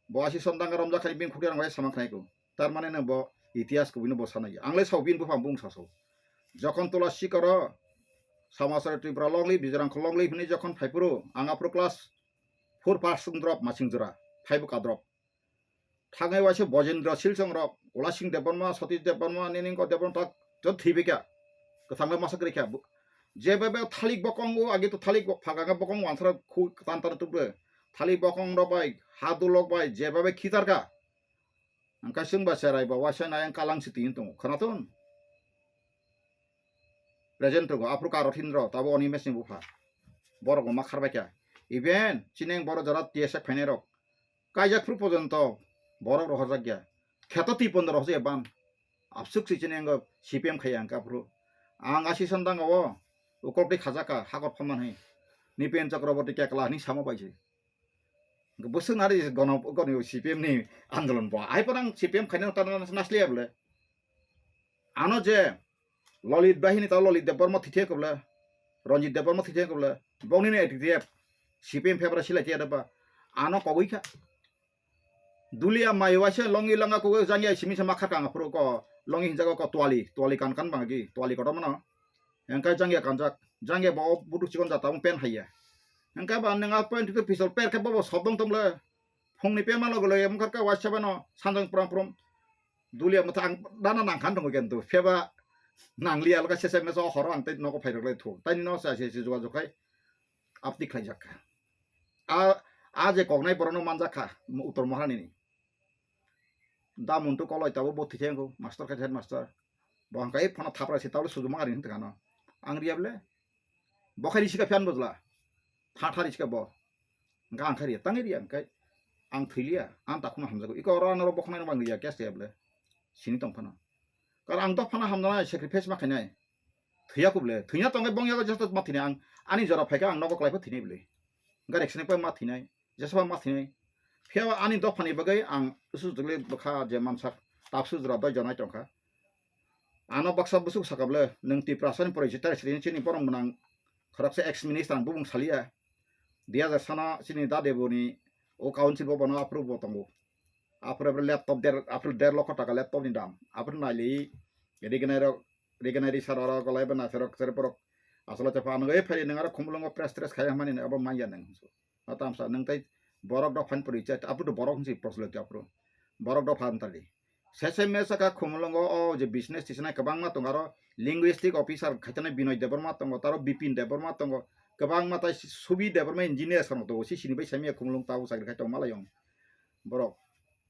bo asi somtang romjakha bini khukya rang bai samang khnai ko. Tar mane no bo itihas kubui no bo sanai. Ang le sao bini buphang bung saso. Jokhon tola sikoro Samasara Tripura longli, Bijrang kho longli hwnwi jokhon phaiphuru, ang aphuru class four pass wng drop masing jora, phaibu ka drop. Thangwi waisa Bojendra Silchong rok, Ulasing Debbarma, Satish Debbarma, Niningko Debbarma tak jot thwibai kha. Kwthang le masa kwrwi kha. Bu-, jebebe thalik bokong o, agi to thalik bo-, phaga khe bokong wansara khu tan tan tubro. Thalik bokong rok bai, ha dulok bai, jebebe khitar kha. Hwnkhe chwng ba cherai ba waisa nai ang kalang si twi tongo. Khwnathun? Present tongo. Aphuru Karothin rok, tabo Animesh ni bupha. Borok bo ma kharbai kha. Even chini ang borok jora T S F phainai rok. Kaijak phuru pojonto borok rohorjak ya. Kheto twi pondo rohorjak ya ban. Absuk si chini ang C P M khaiya ang aphuru. Ang asi sandang o ukoltwi khajak kha, hakor phaman hai. Nipen Chakraborty kekla hwnwi sama bai se. Bwswk nari gono, gono C P M ni andolon bo. Ai phan ang C P M khaina ta nasliya bole. Ano je Lalit bahini ta Lalit Debbarma thithe kobla, Ranjit Debbarma thithe kobla, bongni ni A T T F, C P M febra silai tiya daba. Ano kogwi kha. Dulia mai waisa longi langa kogwi jangya simi sama khakang aphuru ko longi hinjago ko twali, twali kan kan bangagi, twali kotor mano. Engkai jangya kanjak, jangya bo butuk chikon jata pen haiya. Engkai ba nang a pen tu pistol per khe bo sobdong tong le. Phungni pema logo logo emkar ka waisa bano sanjang pram pram. Dulia motha ang dana nangkhan tongo kento. Pheba nangliya loka sese meso horo ang tei nogo phairok lai thu. Taini no sa se se juga jokai apti khlaijak kha. A, a je koknai borokno manjak kha Uttor Maharani ni. Da Muntu Koloi tabo bo thikhe wngkho master khe headmaster. Bo hangkai phano thapra se tabo sujuma ari hinta kano. Ang riyable. Bo khai risi ka phiyan bojla. Tha tha risi ka bo. Hwnkhe ang khe riya, tangwi riya hwnkhe ang thwi liya, ang takhukno hamjago. Iko oro ano oro bokhonai rok ang riya, case riya bole. Sini tong phano. Karon ang dophano hamjaknai, sacrifice ma khainai. Thwiya kho bole, thwina tongwi bong yago joto ma thwinai ang. Ani jora phaikha ang nogo kwlai pha thwinai bole. Gari accident pai ma thwinai. jesaba ma thini. Phiya ani dophani bagwi ang usu jwgli bwkha je mansak tapsu jora doi jonai tongkha. Ano baksa busuk sakable nwng Tiprasani pore jitari sri chini borok mwnang khoroksa ex minister ang bubung saliya. Dui hajar sana chini dadeboni o council bo bono approve bo tongo. Apre apre laptop der, apre der lokho taka laptop ni dam. Apre naili rignai rok, rignai risar oro golai ba naisarok cherep rok. Asolo chepa ano e phari nang aro khumulungo press tres khai mani abo manya nang. Atamsa nang tai borok dok phan puri chat apre borok si proslo apre. Borok dok phan tali. Sese mesa ka khumulungo o je business tisinai kwbangma tongo aro linguistic officer khaitana Binoy Debbarma tongo, taro Bipin Debbarma tongo, kwbangma tai Subi Debbarma engineer sano tongo, si sini bai samya khumulung tabo chakri khai tong malai yong. Borok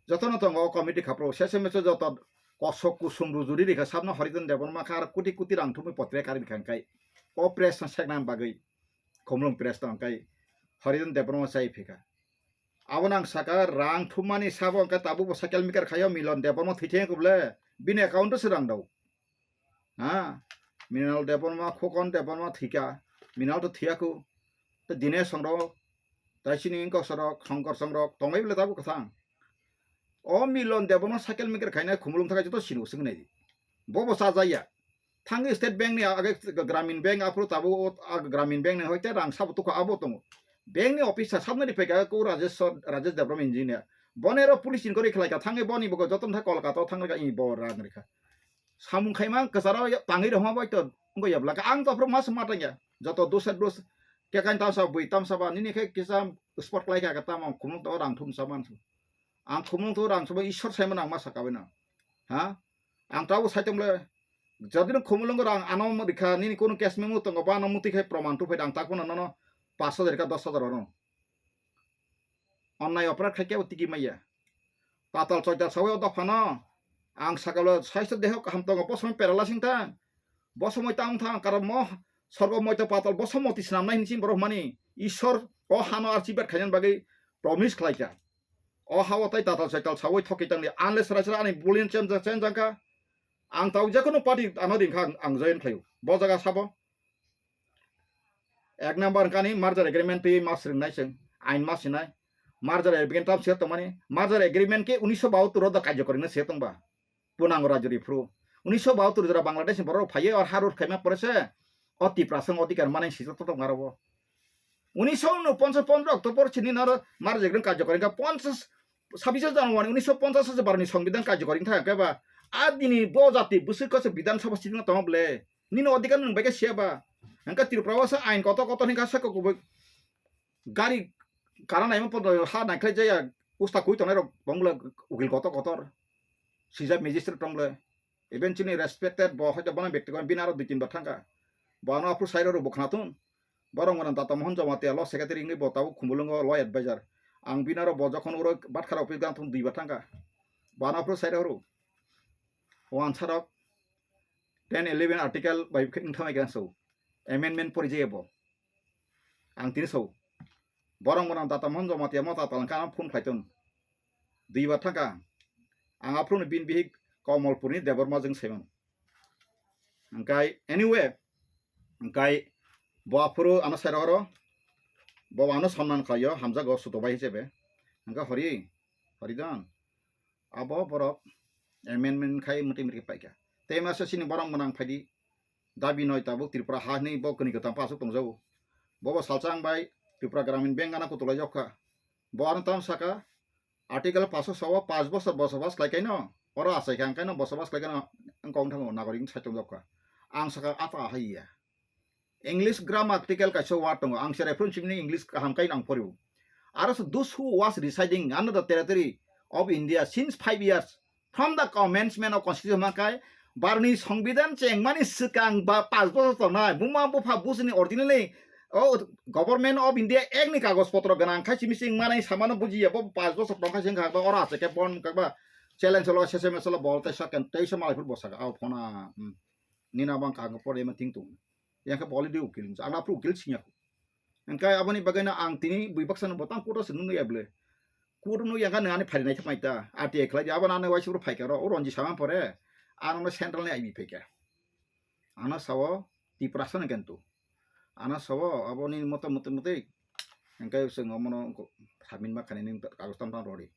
jotono tongo o committee khapro sese meso joto kosok kusum rujuri rikha sabno Horiton Debbarma kha aro kuti kuti rang thumwi potre kari rikha kai o press no sekna bagwi khumulung press tong kai Horiton Debbarma chai phika. Abo nang saka rang thummani sabo hwnkhe tabukbo cycle maker khaio Milon Debbarma thwi thengkhe bole bini account o se rang dao. Ha, Milon Debbarma, Khokon Debbarma thwika, Milon to thwiyaku. Te Dinesh songrok, tai sini wngkok sorok, Khongkor songrok, tongbai bole tabuk kwthang. O Milon Debbarma cycle maker khaina khumulung thakai joto sini usung nai. Bobo sajaya. Thangwi State Bank ni age Gramin Bank aphuru tabuk o, a Gramin Bank ni hoite rang sabo tukha abo tongo. Bank ni officer sabnari phaika ko Rajesh, Rajesh Debbarma engineer. Bonero police inquiry khlaika thangwi boni bogo joto thang Kolkata o thangwi ka i bo rang rikha. Samung khaima kwcharo tangwi rokma bai to wngwi yablaka ang to aphuru mas matangya. Joto dusar dus kekain tamsa bui tamsa ba nini khe kisa spot khlaika ka tamo khumulung to rang thum saman. Ang khumulung to rang thum Ishwar saimano ang ma sakabaino. Ha? Ang tabuk saitongle Jodi no khumulungo rang ano rikha nini kunu case memo tongo ba ano muti khai proman tuphai ang tak phano nono pash hajar ka dos hajar ono. Onnai operate khai kebo tigi maya. Patal choital sawi o dophano ang sakalo saisto deho kaham tongo bo somoi paralyzing thang. Bo somoi tang thang karon mo sorgo moito patal bo somoti swnamnai hinwi borok mani Ishwar o hano archibad khainani bagwi promise khlaikha. O hao tai tatal saital sawi thokwi tangdi. Unless raisra ani bulin chem jang, chem jang kha. Ang tau jekono party ano ring kha ang, ang join khlaio. Bo jaga sabo. Ek number kani merger agreement twi mas ringnai chwng. Ain mas sinai. Merger agreement tam se tongmani. Merger agreement ke unisho bahattor o da karjokori na se tongba. Punango rajori phru. Unisho bahattor jora Bangladesh ni borok phaiye or harur khaima pore se. O Tiprasa odhikar manai sijak to tongma robo. Unisho ponchas pondro October chini naro marjak rang karjokori wngkha ponchas sabbish January unisho ponchas se barni songbidan karjokori wngkha khe ba a dini bo jati bwswk kose Bidhan Sabha sitting tongma bwle nini odhikar nwng bai khe siya ba hwnkhe Tripura o se ain kotor kotor hwnkha se kok gari kara naima podo ha naikhlai jaya usta kui tongnai rok bongla ukil kotor kotor sijak magistrate tong bwle. Even chini respected bo hoito bono bekti bini aro dui tin bar thangkha. Bo ano aphuru side ro bo khnathun. Borok mwnam Tata Mohan Jamatia law secretary wngwi bo tabuk Khumulwngo law advisor. Ang bini aro bo jokhon uro Batkha office gang thung dui bar thangkha. Bo ano aphuru side ro. Wansarok ten eleven article bai wngthamai khe so. Amendment pori jaya bo. Ang tini so. Borok mwnam Tata Mohan Jamatia mo tatal wngkha ano phone khlai ton. Dui bar thangkha. Ang aphuru bini bihik Komolpurni Debbarma jwng saiman. Hwnkhe anyway, hwnkhe bo aphuru ano sai rohoro. Bo ano sonman khlaio hamjago suto bai hisabe. Hwnkhe hori, hori don. Abo borok amendment khai mwtwi mwtwi paikha. Tei masa sini borok mwnang phaidi. Dabi noi tabuk Tripura ha hinwi bo kwnwi kwthang pa aswk tongjago. Bobo salsa ang bai Tripura Gramin Bank gana kutulai jokha. Bo ano tam saka article paso sawa panch bosor bosobas khlai kaino oro achai kha ang kaino bosobas khlai kaino wngkha wng thango nagorik wng saichom jokha. Ang saka apa hai ya. English grammatical kaisa word tongo. Ang se reference ni English kaham kai nang poribo. Aro se those who was residing under the territory of India since five years from the commencement of constitution hwnka khe barni songbidan chengmani swkang ba panch bochor tongnai buma bupha busini originally o Government of India Act ni kagoj potro gwnang khai simi sing manai samano bujiya bo panch bochor tongkha sing kha ba ora se ke bon kha ba challenge lo sese meselo bol tai sakan teisa malai phur bosaka au phona nina bang kang pore ma ting tung yang khe boli di ukil ang apru ukil singya. Hwnkhe aboni bagwino ang tini bui baksa no botang kudo se nunu ya bwle. Kudo no yang kha nang ani phari nai thapmai ta. R T I khlai di abo nang waisa bro phai kha ro. O Ronji sama pore. Ano no central ni I B phai kha. Ano sawo Tiprasa no kento. Ano sawo abo ni moto moto moto. Hingke chwng omono sabmit ma khainai nini kagoj tam tang rori.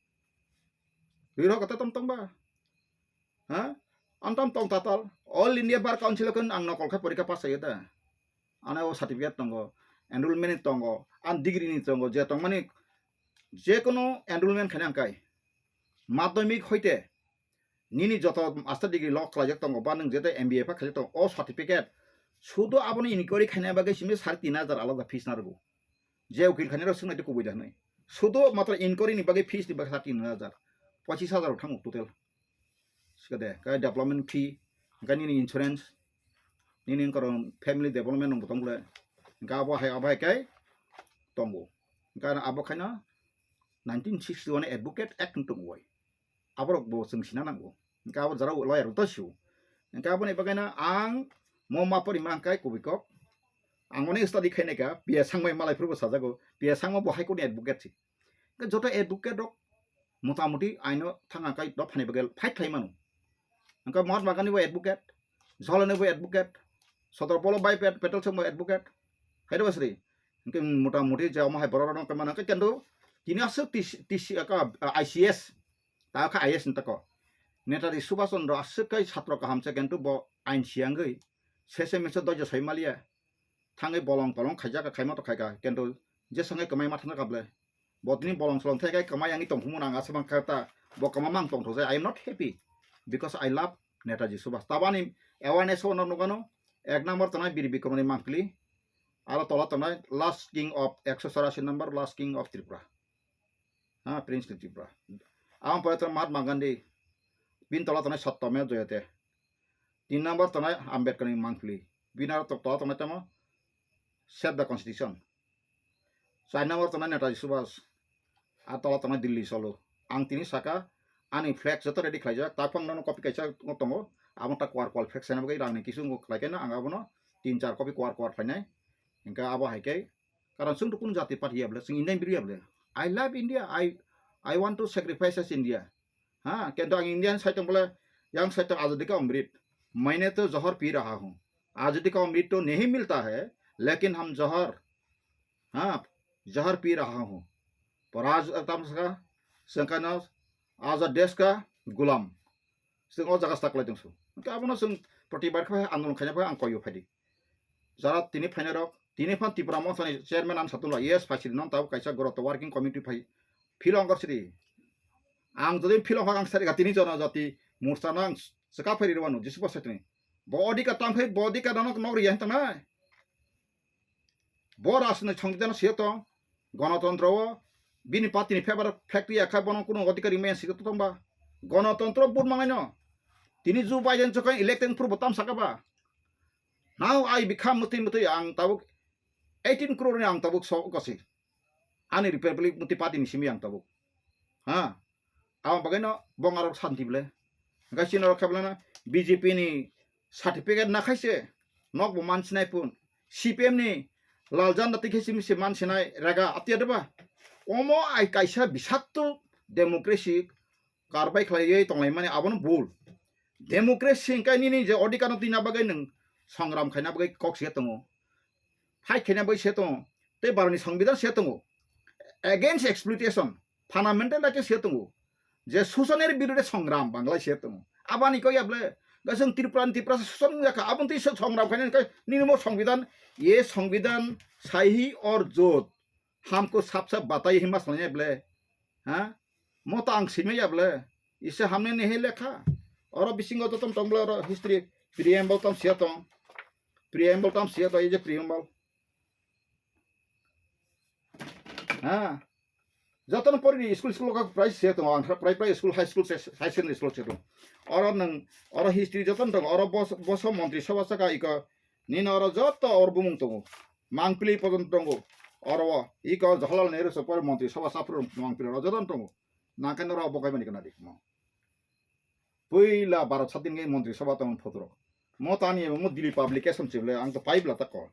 Rwi rok kata tom tong ba? Ha? Ang tam tong tatal. All India Bar Council o khe ang nokol khe porikha pass khaio da. Ano o certificate tongo, enrollment ni tongo, ang degree ni tongo, je tongmani je kono enrollment khaina ang kai. Madhyamik hoite nini joto master degree lo khlaijak tongo ba nwng jete M B A pha khaijak tongo, o certificate sudo abono inquiry khaina bagwi simi sare tin hajar alada fees narwgo. Je ukil khainai rok swngnaidi kubui da hwnwi. Sudo matro inquiry ni bagwi fees ni bagwi sare tin hajar, pochis hajar rok thango total. Sikade, kai development fee, kai nini insurance, nini karon family development nungbo tongbo le. Hingke abo hai, abo hai kai tongo. Hingke abo khaina nineteen sixty-one Advocate Act wng tongoi. Aborok bo chwng sina nango. Hingke abo jara lawyer rok to sio. Hingke aboni bagwi no ang mo ma pori ma hingke kubui kok. Ang oni study khainai ka, P S Sangmai malai phuru bo sajago. P S Sangma bo High Court ni advocate si. Hingke joto advocate rok motamoti aino thangna kai do phani bagwi fight khlai mano. Hingke Mahatma Gandhi bo advocate, Jawaharlal Nehru bo advocate, Sardar Vallabhbhai Pat-, Patel chwng bo advocate, hai do basri. Hingke motamoti je omo hai borok rok no kemana hingke kendo tini aswk T C, T C, aka, I C S, ta kha I A S ni tako. Netaji Subhash Chandra aswk kai satro kaham se kento bo ain siyangwi sese mese dojo sai maliya. Thangwi bolong tolong khaijak kha, khaima to khaika, kento je sangwi kwmai ma thangna kable. Bo tini bolong solong thai kai kwmai yangwi tongphumung ang aswk mang kha ta, bo kwma mang tongthok jai. I am not happy because I love Netaji Subhash. Tabani awareness o no nukano, ek number tongnai Bir Bikram ni mangpili, aro tola tongnai last king of ekso chorasi number, last king of Tripura. Ha, Prince ni Tripura. Aboni pore tongo Mahatma Gandhi, bini tola tongnai Satyameva Jayate. Tin number tongnai Ambedkar ni mangpili. Bini aro to-, tola tongnai tamo Save the Constitution. Char number tongnai Netaji Subhash. A tola tongnai Delhi Cholo. Ang tini saka ani flag joto ready khlaijak. Taphang nono copy kaisa tongo. Amo ta kwar kwal flag sana bagwi rang ni kisu khlai khe no ang abono tin char copy kwar kwar khlainai. Hingke abo hai khe Karon chwng to kunu jati party ya bwle, chwng Indian biri ya bwle. I love India. I, I want to sacrifice as India. Ha, kento ang Indian side tong bwle, yang side tong azadi ka amrit. Maine to johar pi raha hu. Azadi ka amrit to nahi milta hai, lekin hum johar, ha, johar pi raha hu. Paraj tam saka, sengkana azad desh ka gulam. Chwng o jaga stack lai tong su. Hingke abono chwng protibar khe andolon khaina phai ang koyo phaidi. Jara tini phainai rok, tini phan Tipra Motha ni chairman ang satung lai, yes, phai sidi non tabuk kaisa goro to working committee phai philong gor sidi. Ang jodi philong hok ang sari ga tini jono jati mursa no ang chwka phai ri rwanu, Jisu bo sai tini. Bo odika tang phai, bo odika no nok ri yang tang nai. Bo rajni songbidan siyo tong, gonotontro o bini party ni favour flag ya kha bono kuno odhikar rimaya siyo tong ba. Gonotontro vote mangai no. Tini Joe Biden chokang elected purbo tam saka ba. Now I become muti muti ang tabuk eighteen crore ni ang tabuk so gosi. Ani Republic muti party ni simi ang tabuk. Ha. Abo bagwi no bong arok santi bwle. Hingke chini rok khe bwle no B J P ni certificate na khai se nok bo man sinai pun. C P M ni lal janda twi khe simi se man sinai rega atiya de ba. Omo ai kaisa bisakto democracy karbai khlaiwi tonglaimani abono bul. Democracy hingke nini je odhikar no twina bagwi nwng songram khaina bagwi kok se tongo. Fight khaina bagwi se tongo. Tei baroni songbidan se tongo. Against exploitation. Fundamental right se tongo, je susanir birude songram Banglai se tongo. Abani kok yable, ga chwng Tripura ni Tripura susan wngya kha, aboni twi songram khainani khe nini mo songbidan, ye songbidan sahi or jot, hamko sap sap batai hinma salai yable, ha? Mo ta ang simi yable, ise hamne nehe lekha. Oro bisingo joto tong bole oro history preamble tam siya tong, preamble tam siya tong, ei je preamble. Ha. Jotono pori ni school, school ka price se tongo, ang price, price school, high school, high secondary school se tongo. Oro nang, oro history jotono tongo, oro bos, boso montri sabha saka iko, nini oro joto oro bumung tongo. Mangpili pojon tongo. Oro o, iko Jawaharlal Nehru so pori montri sabha sapro mangpili oro jotono tongo. Nangkhe noro bo kaimani kana di mo. Puila Bharat sadin khe Montri Sabha tongmani photo rok. Mo tani emo mo Delhi publication chibole ang to pai bla tako.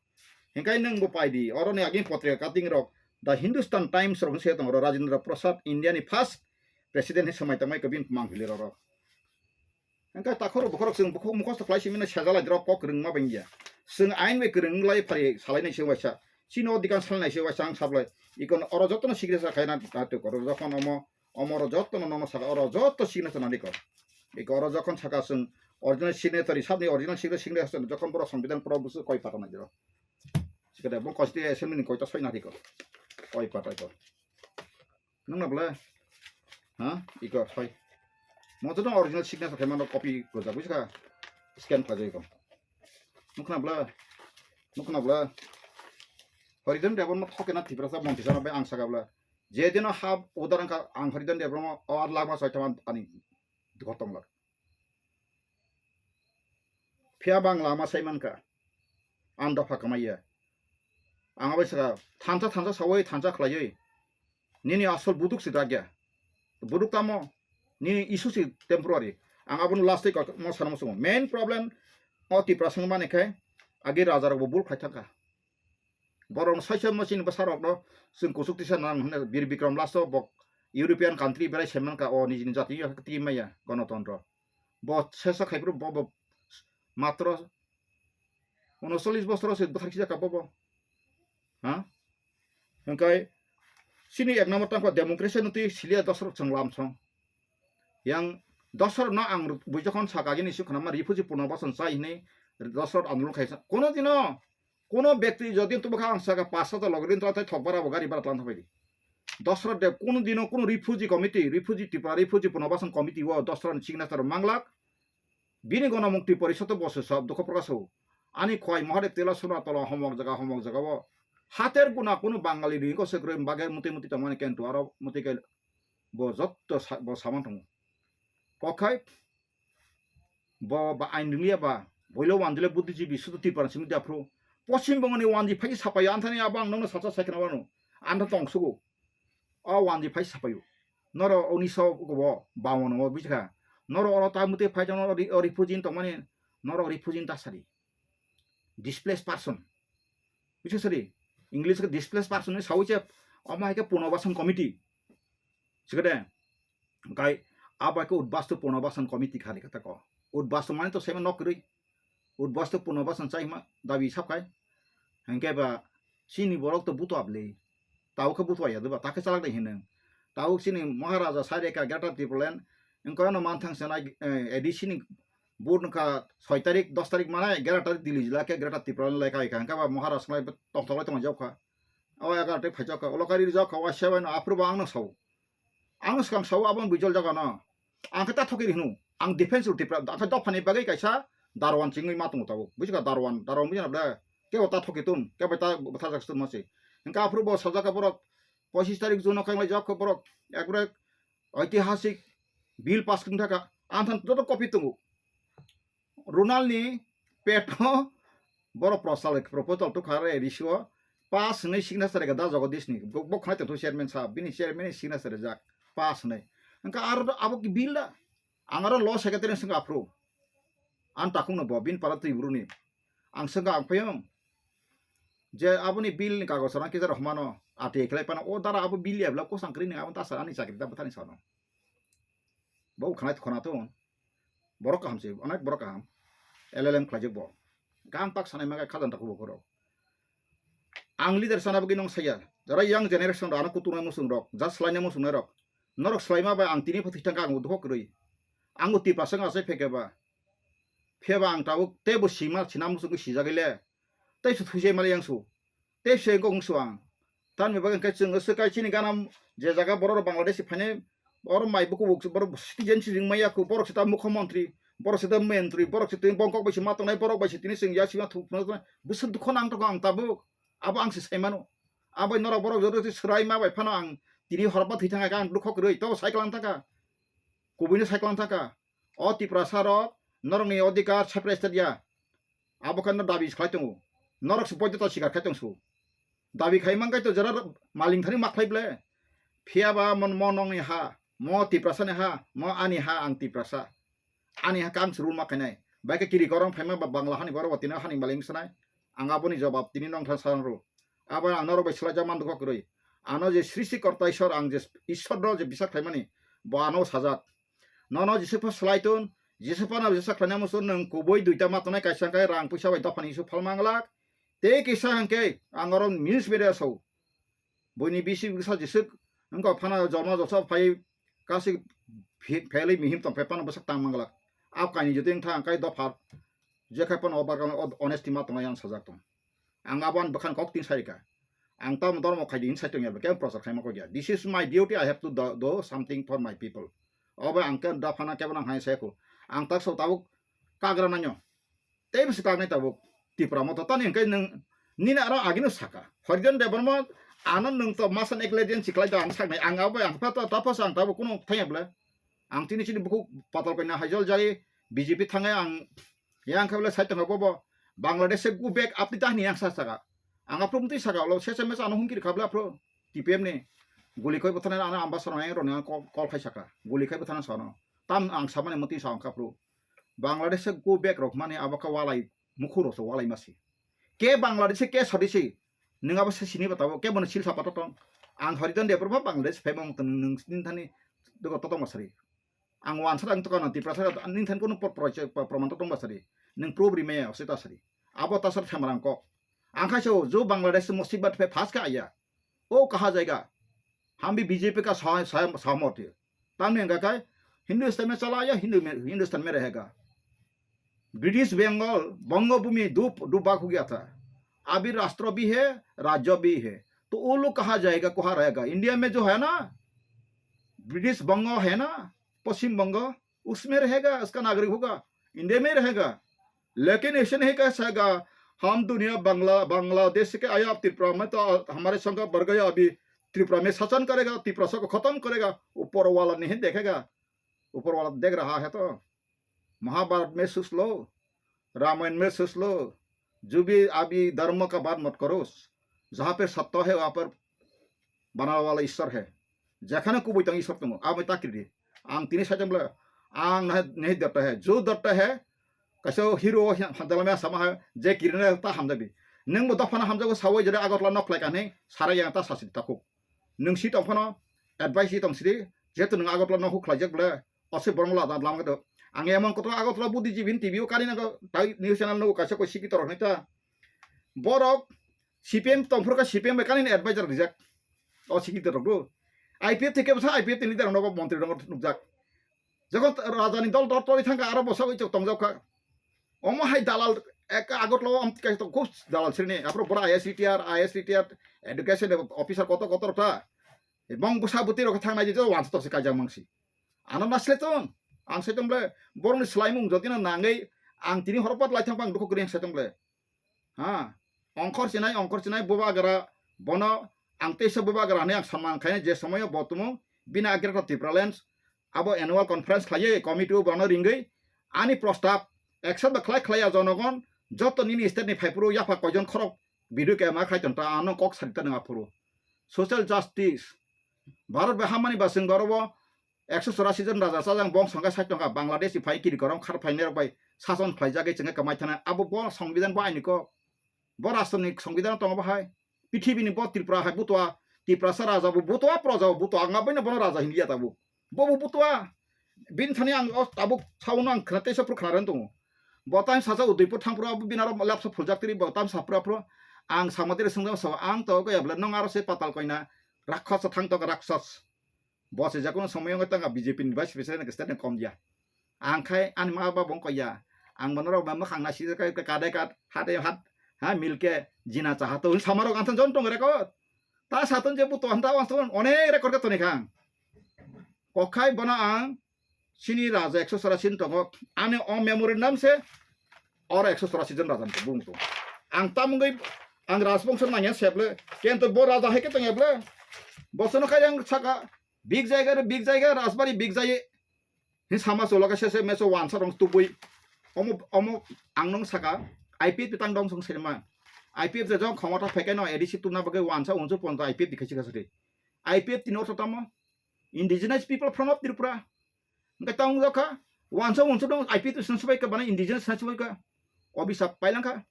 Hingkai nwng bo pai di. Oro ni agini potrika cutting rok The Hindustan Times rok se tong oro Rajendra Prasad India ni first president hi samai tangmai kobin mang hili rok. Hingkai takhoro bokhorok chwng bukhuk mukhosto khlai simi no sejalai rok kok rwngma bengya. Chwng ain bai kwrwng lai phari salai nai se waisa. Chini o dikan salnai se waisa ang sablai. Iko oro jotono signature khaina natuk oro jokhon omo, omo oro jotono nono saka oro joto signature nani ko. Iko oro jokhon saka chwng original signatory, sabni original signature, signature jokhon borok Sambidan poro busu koi pata nai jero. Sikade bo constitution assembly ni koita soi nari ko. Koi pata ko. Nung na bwle? Ha? Iko, soi. Mo to original signature khe mano copy gojak, buji kha? Scan khlai jai ko. Nukna bwle? Nukna bwle? Horidon Debbarma thokena Tiprasa montri sana bai ang saka bwle. Je dino ha udaran kha ang Horidon Debbarma o ar lama soi thaman ani dukho tong lak. Phiya bang lama sai mankha. Ang dopha kwmaiya. Ang abai saka thansa thansa sawi thansa khlaiwi. Nini asol buduk se dakya. Buduk tamo nini issue se temporary. Ang abono last week mo sana musungo. Main problem o Tiprasa wngmani khe agi raja rokbo bul khlai thangkha. Borok no saisa machine bwsa rok no chwng kuchuk tisa nang hwnwi Bir Bikram last o bok European country berai se mankha o nijini jati yo twi maya gonotontro. Bo sesa khai phuru bo bo matro unocholish bosor se bwthar khijak ka bo bo. Ha? Hwnkhe chini ek number tangkha democracy no twi silia dosrok chwng lamsong. Yang dosrok no ang bui jokhon saka gini si khwnama refugee punobasan chai hwnwi dosrok andolon khaisa. Kono dino kono bekti jodi tubukha ang saka pas hajar logi rin tla thai thok bara bo gari bara tlang thabai di. Dosrok de kono dino kono refugee committee, refugee Tripura, refugee punobasan committee o dosrok ni signature manglak. Bini gonomukti porisodo bo se sob dukho prokash o. Ani khwai Mahadev tela suna tola homok jaga homok jaga o. Hater guna kunu Bangali ri ko se kroi bage muti muti tongmani kentu aro muti ke bo jotto sa-, bo saman tongo. Kokhai bo ba ain ringliya ba boilo wandile buddhijibi sudu Tripura simi daphru. Poschim Bongoni wandi phai sapai anthani abo ang nono salsa sai khna wano. Antha tong sugo. O wandi phai sapaio. Noro uniso go bawon o bujikha. Noro oro ta mute phai jano ori, ori phujin tongmani. Noro ori phujin ta sari. Displaced person. Bujikha sari. English ke displaced person ni sawi che. Omo hai ke punobasan committee. Sikade. Kai abo ke udbastu punobasan committee khali kata ko. Udbastu mani to sema nokri. Udbastu punobasan chaima dabi sapkai. Hingke ba chini borok to buto abli. Tau khe buto ya deba, ta khe chalak dai hineng. Tau chini Maharaja Saireka Greater Tipraland, engko ano manthang sanai, eh, A D C ni board nokha soi tarik, dos tarik manai, egaroh tarik Delhi jila khe Greater Tipraland lekha ikha, hingke ba Maharaja sanai tongthoklai tongma jokha. O egaroh tarik phai jokha, ulo kari jokha, o seven aphuru ba ang no sao. Ang swkang sao aboni bijol jaga no. Ang khe ta thoki rihnu. Ang defense rw Tripura, ang khe dophani bagwi kaisa Darwan chingwi ma tongo tabuk. Buji kha Darwan, Darwan buji na ble? Kebo ta thoki tun, kebo ta bwtharjak tun masi. Hingkhe aphuru bo sajak kha borok pochis tarik June o khe lai jak kha borok ekbare oitihasik bill pass kring thaka. Ang than joto copy tongo. Ronald ni peto borok prosal proposal to khare risio pass hwnwi signature ga da Jagadish ni. Bo, bo khwnai tongthu chairman sahab, bini chairman ni signature rijak pass hwnwi. Hingkhe aro abo ki bill da? Ang aro law secretary swngkha aphuru. Ang takhuk no bo, bini para twi bru ni. Ang swngkha ang phayung. Je aboni bill ni kagoj rang kisa rok mano, ati khlai pano, o dara abo bill ya bla kosang kri ni abo ta sa ani chakri ta bwthani sano. Bo khwnai khwna to. Borok kaham se, onek borok kaham. L L M khlaijak bo. Gang pak sanai maga khajan ta kubo khoro. Ang leader sana bagwi nong saya. Jara young generation rok ano kutunai musung rok, ja slainai musung nai rok. Norok slaima bai ang tini pha thwithang kha ang dukho kwrwi. Ang bo Tiprasa wng asai pheke ba. Pheba ang tabuk tei bo sima sina musung sijagwi le. Tei su thwijai mali yang su. Tei se kok wngsu ang. Tamni bagwi hwnkhe chwng swkai chini gana je jaga borok rok Bangladesh phainai, oro mai buku buk borok citizen si ringmaya khu, borok sita mukhyamantri, borok sita mentri, borok sitini bongkok bai sima tongnai, borok bai sitini chwng ya sima thuk phunuk tongnai. Bwswk dukho nang tongo ang tabuk. Abo ang se saimano. Abo norok borok joto swrai ma bai phano ang tini horba thwi thang kha ang dukho kwrwi to cycle ang thaka. Kubuino cycle ang thaka. O Tiprasa rok norokni odhikar separate state ya. Abo khe no dabi khlai tongo. Norok se poito ta sikar khai tong su. Dabi khai man kai to jara maling thani ma khlai ble. Phiya ba mon mo nong ni ha, mo Tiprasa ni ha, mo ani ha ang Tiprasa. Ani ha kang se rule ma khainai. Bai khe kiri korong phaima ba Bangla hani borok ba tini hani maling sanai. Ang aboni jawab tini nong than san ro. Abo ang norok bai swlai jak man dukho kwrwi. Ano je srishti korta Ishwar ang je Ishwar no je bisa khlaimani bo ano sajak. Nono jesa pha swlai tun, jesa phano jesa khlaina muchung nwng kubui duita ma tongnai kaisa khe rang puisa bai dophani isu phalma glak. Tei kisa hwnkhe ang oro news media sao. Buini bisi bwsa jeswk wngkha phano jorma josa phai kasik phe-, phelwi mihim tongphai phano bwsak tang manglak. Ap kainwi jotoi wngkha ang kai dopha. Jekhai phano o barkang o honesty ma tongnai ang sajak tong. Ang abo ani bwkhani kok tin sarikha. Ang tamo dormo khaidi hin sai tongya kebo prochar khaima kok ya. This is my duty, I have to do, do something for my people. Obo ang khe dophano kebo nang hai sai kho. Ang tak sao tabuk kagra nanyo. Tei bwswk kaknai tabuk Tipra Motha tani hwnkhe nwng nini aro agino saka. Horijon Debbarma ano nwng to masa neglect jen chiklai da ang saknai. Ang abo ang pha to tapos ang tabuk kuno thangya bwle. Ang tini chini bukhuk patal koina haijol jai B J P thangai ang yang kha bwle sai tongkha bobo Bangladesh se go back apni ta hini yang sa saka. Ang aphro mtwi saka ulo sese mesa ano humkir kha bwle aphro T P M ni guli khoi bwthana ano ambassador yang roni ang call, call khai saka. Guli khai bwthana sono. Tam ang samani mtwi sa ang kha phro. Bangladesh se go back rok mani abo kha walai mukhuro so walai masi. Ke Bangladesh ke sodisi. Nwng abo se sini batabo ke bono sil sapa totong. Ang Horijon Debbarma Bangladesh phai mong tong nwng sini thani dogo totong masari. Ang wansa ang tokano Tiprasa ning thani kono por-, por-, por-, proman totong basari. Nwng proof ri maya ose tasari. Abo tasar thamarang kok. Ang khai so jo Bangladesh musibat phai phas ka aya. O kaha jaiga. Hum bhi B J P ka sah-, sah-, sahmat hai. Tamni hwnkha khai Hindustan mein chala aya, Hindu mein, Hindustan mein rahega. British Bengal, Bangabhumi dub, dubba ho gaya tha. Abhi rashtra bhi hai, rajya bhi hai. To wo log kaha jayega, kaha rahega? India mein jo hai na, British Banga hai na, Paschim Banga, usmein rahega, uska nagarik hoga, India mein rahega. Lekin aise nahi kah sakega, hum duniya Bangla, Bangladesh se aya, ab Tripura mein to hamare sangha badh gaya, abhi Tripura mein shashan karega, Tiprasa ko khatam karega, upar wala nahi dekhega, upar wala dekh raha hai to. Mahabharat mein soch lo, Ramayan mein soch lo, jo bhi abhi dharma ka baat mat karo, jahan pe satya hai wahan pe banane wala Ishwar hai. Jekhane kubui tong Ishwar tongo, abo ta kiri di. Ang tini sai tong bole, ang nahi, nahi dharta hai, jo dharta hai, kaisa hero ha-, hamjala me sama hai, je kiri na ta hamjabi. Nwng bo dophano hamjago sawi jere Agartala nok khlai kani, sarai yang ta sasi takhuk. Nwng si tong phano advice si tong sidi, jehetu nwng Agartala nok huk khlaijak bole, ose borong la dan lam kado. Ang emon kotor Agartala buddhijibini T V o kani nago, tai news channel no kaisa koi sikito rok nai ta. Borok C P M tongphuru kha C P M bai kani advisor rijak. O sikito rok do. I P F theke bwsa I P F ni leader rok montri rok nukjak. Jokhon raja ni dol dol toli thangkha aro bwsa oi tongjak kha. Omo hai dalal ek Agartala o am kaisa khub dalal srini. Aphuru bora I A S retired, I A S retired, education officer kotor kotor ta. Bong bwsa bwtwi rok thang nai je wansa tok se kaijak mangsi. Ano nasle ton. Ang se tong ble borok ni swlaimung jotino nangwi ang tini horo pat lai thang bang dukhu kwrwi ang se tong ble. Ha, ongkhor chinai, ongkhor chinai, bubagra bono ang teisa bubagra hinwi ang samang khainai je somoyo bo tumung bini agre to Tipraland abo annual conference khlaiwi committee o bono ringwi ani prostab accept ba khlai khlaiya jonogon joto nini state ni phaiphuru yapha koijon khorok video kema khai tonta ano kok sari ta nang aphuru social justice Bharat bai hamani ba chwng oro bo ekso chorasi jon raja chajang bong songkha sai tongkha Bangladesh ni phai kiri korom khar phainai rok bai sason khlaijagwi chwngkhe kwmai thana abo bo songbidan bo aini kok bo rashtra ni songbidan tongo bo hai pithibini bo Tripura hai butua Tiprasa raja bo butua proja bo butua ang abaino bono raja hinliya tabuk bo bo butua bini thani ang o tabuk saono ang khna teisa phuru khna rwng tongo bo time saja Udaipur thangphuru abo bini aro lapsa phuljak tiri bo time saphuru aphuru ang samadire swngjak sao ang to kaya bwle nong aro se patal koina rakkhasa thang to raksas. Bo se jakuno somoy wngwi tongkha B J P ni vice president ni state ni kom ya. Ang khai ani ma ba bong koya. Ang bono rok ba mwkhang na sijak kai kadai kad hade hat ha milke jina chaha to sama rok anthan jon tong record. Ta saton je buto hanta wang ton onek record ka toni khang. Kokhai bono ang sini raja ekso chorasi tongo. Ani o memorandum se oro ekso chorasi jon raja bung to. Ang tamungwi ang rajbongso nangya seble kento bo raja hai ke tongya ble. Bosono kai ang saka Big jaiga re, big jaiga, Rajbari big jai. Hin sama cholo ka sese meso wansa rong tubui. Omo, omo ang nong saka, I P F tang dong song serma. I P F je jong khomota phekai no A D C tuna bagwi wansa unsu ponto I P F dikhai chika sari. I P F tini ortho tamo? Indigenous People Front of Tripura. Hingke tang jokha, wansa unsu dong I P F tini subai ka bana indigenous subai ka. Obisa pailangkha.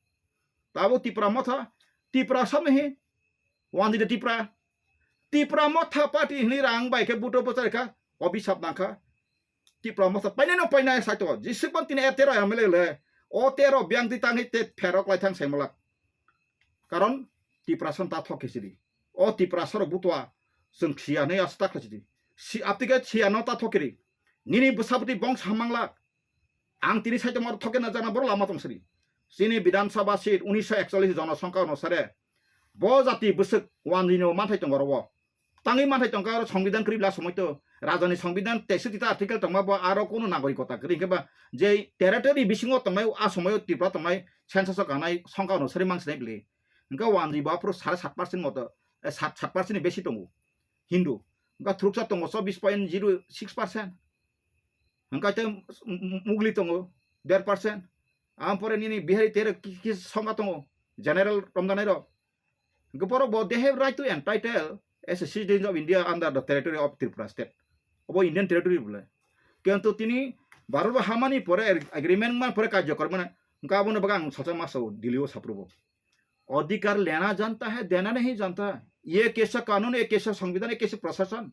Tabo Tipra motha, Tipra samne he. Wandi de Tipra. Tipra Motha Party hwnwi rang bai khe buto bwchar kha, obisap nang kha. Tipra Motha painai no painai sai to. Jisuk ban tini tero M L A le. O tero biang twi tangwi te pherok lai thang sai malak. Karon Tiprasa ta thok khe sidi. O Tiprasa rok butua chwng siya hinwi asa ta khlai sidi. Si aptike siya no ta thok kiri. Nini bwsabwtwi bongsa hammang lak. Ang tini saitongma thok khe na jana boro lama tong sidi. Chini Bidhan Sabha seat unisho ekchollish jonosongkha onusare bo jati bwswk wanjwino manthai tongo oro o. Tangwi manthai tongkha aro songbidan kwrwi bla somoi to. Rajani songbidan teisoti ta article tongma bo aro kuno nagorikota kwrwi hwnkhe ba je territory bisingo tongnai a somoio Tripura tongnai census o kanai songkha onusari mang sinai bwle. Hwnkhe wanjwi bo aphuru sare sat percent moto, eh, sat, sat percent ni besi tongo Hindu. Hwnkhe thuruksa tongo chobbish point zero six percent. Hwnkhe tei Mugli tongo der percent. Ampore nini Bihari tere ki, ki songkha tongo general romdanai rok. Hwnkhe borok bo they have right to entitle as a citizens of India under the territory of Tripura state. Obo Indian territory bole. Kintu tini Bharat bo hamani pore ag-, agreement man pore karjo kormana. Hwnkhe abono bagwi ang salsa ma sao Delhi o saprubo. Adhikar lena janta hai, dena nahi janta. Ye kaisa kanun, ye kaisa songbidan, ye kaisa prashasan.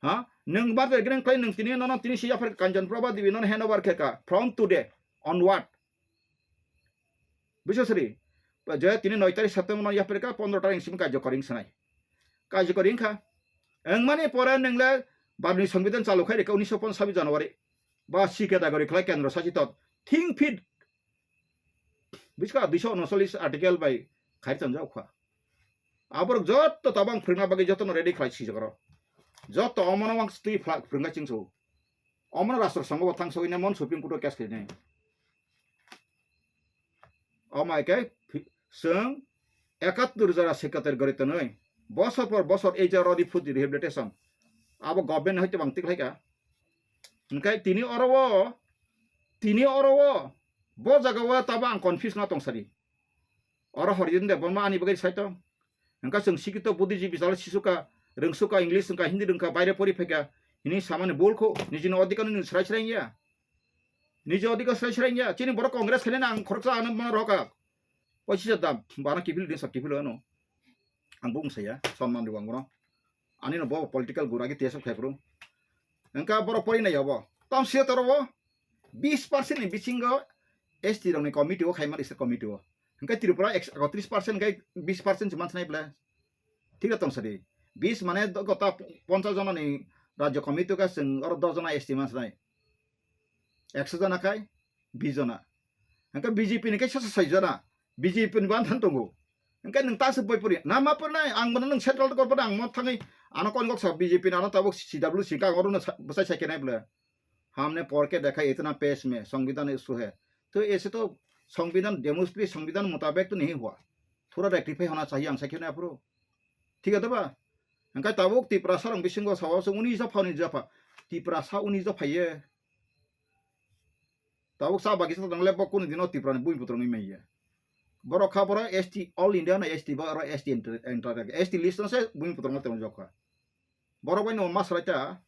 Ha? Nwng bar de greng klai nwng tini nono tini si yapher Kanchon Prabha Devi nono hand over khe ka. From today onward. Biswasri, je tini noi tarik September no yapher ka, pondro tarik simi karjo koring sanai. Karjo koring kha. Wngmani pore nwng le Bharatni songbidan chalu khai rikha unisho ponchash January. Ba si category khlai kendro sasitot. Think fit. Biska duiso unocholish article bai khai tonjak kha. Aborok jotto tabang phwrwngna bagwi jotono ready khlai sijak oro. Jotto omono mang twi phlak phwrwngna chingso. Omono rastro songo bo thang sogwi mon Supreme Court o case khainai. Omo hai khe phi-, chwng ekattor jora secretary gori tonwi bosor por bosor ei je rodi phuti rehabilitation abo government hai tobang tik khlaika. Hwnkhe tini oro o, tini oro o, bo jaga o tabo ang confuse no tong sadi. Oro Horijin Debbarma ani bagwi sai tong. Hwnkhe chwng sikito buddhijibi jala sisuka, rwngsuka, English wngkha, Hindi rwngkha, baire pori phaikha, hini samani bul kho, nijini odhikar no nini srai srai ya. Niji odhikar srai srai ya. Chini borok Congress khainani ang khoroksa ano mano rohka. Poichisa dam, bana kiphil din sa kiphil ano. Ang bung saya, sonman rwang bono. Ani no bo political gura ki tesok khaipru. Engka borok pori nai obo. Tam se toro bo bis percent ni bisingo S T rok ni committee o khaima risa committee o. Engka Tripura ekso tris percent kai bis percent se mansnai ble. Thik tong sadi. Bis mane do-, gota ponchas jona ni rajya committee ka seng oro dos jona S T mansnai. Ekso jona kai bis jona. Hingke B J P ni khe sasa sai jana, B J P ni ban than tongo. Hingke nwng ta se boi pori, na ma pori nai, ang bono nwng central to korpo ang mo thangwi, ano kon gok sa B J P ni ano tabuk C W C ka ang oro no sa-, bwsai sai kenai bwle. Hamne por ke dekha itna pesh mein, संविधान issue hai. To aise to संविधान democracy, संविधान मुताबिक to nahi hua. Thora rectify hona chahiye ang sai kenai aphuru. Thik ase ba? Hingke tabuk Tiprasa rong bisingo sawa se uni jopha, uni jopha. Tiprasa uni jopha ye. Tabuk sa bagi sa tang le bo kunu dino Tripura ni bumi putrung wngmai ya. Borok kha borok S T, all India no S T ba oro S T enter, enter, S T list no se bumi putrung no tong jokha. Borok bai no mas rai ta.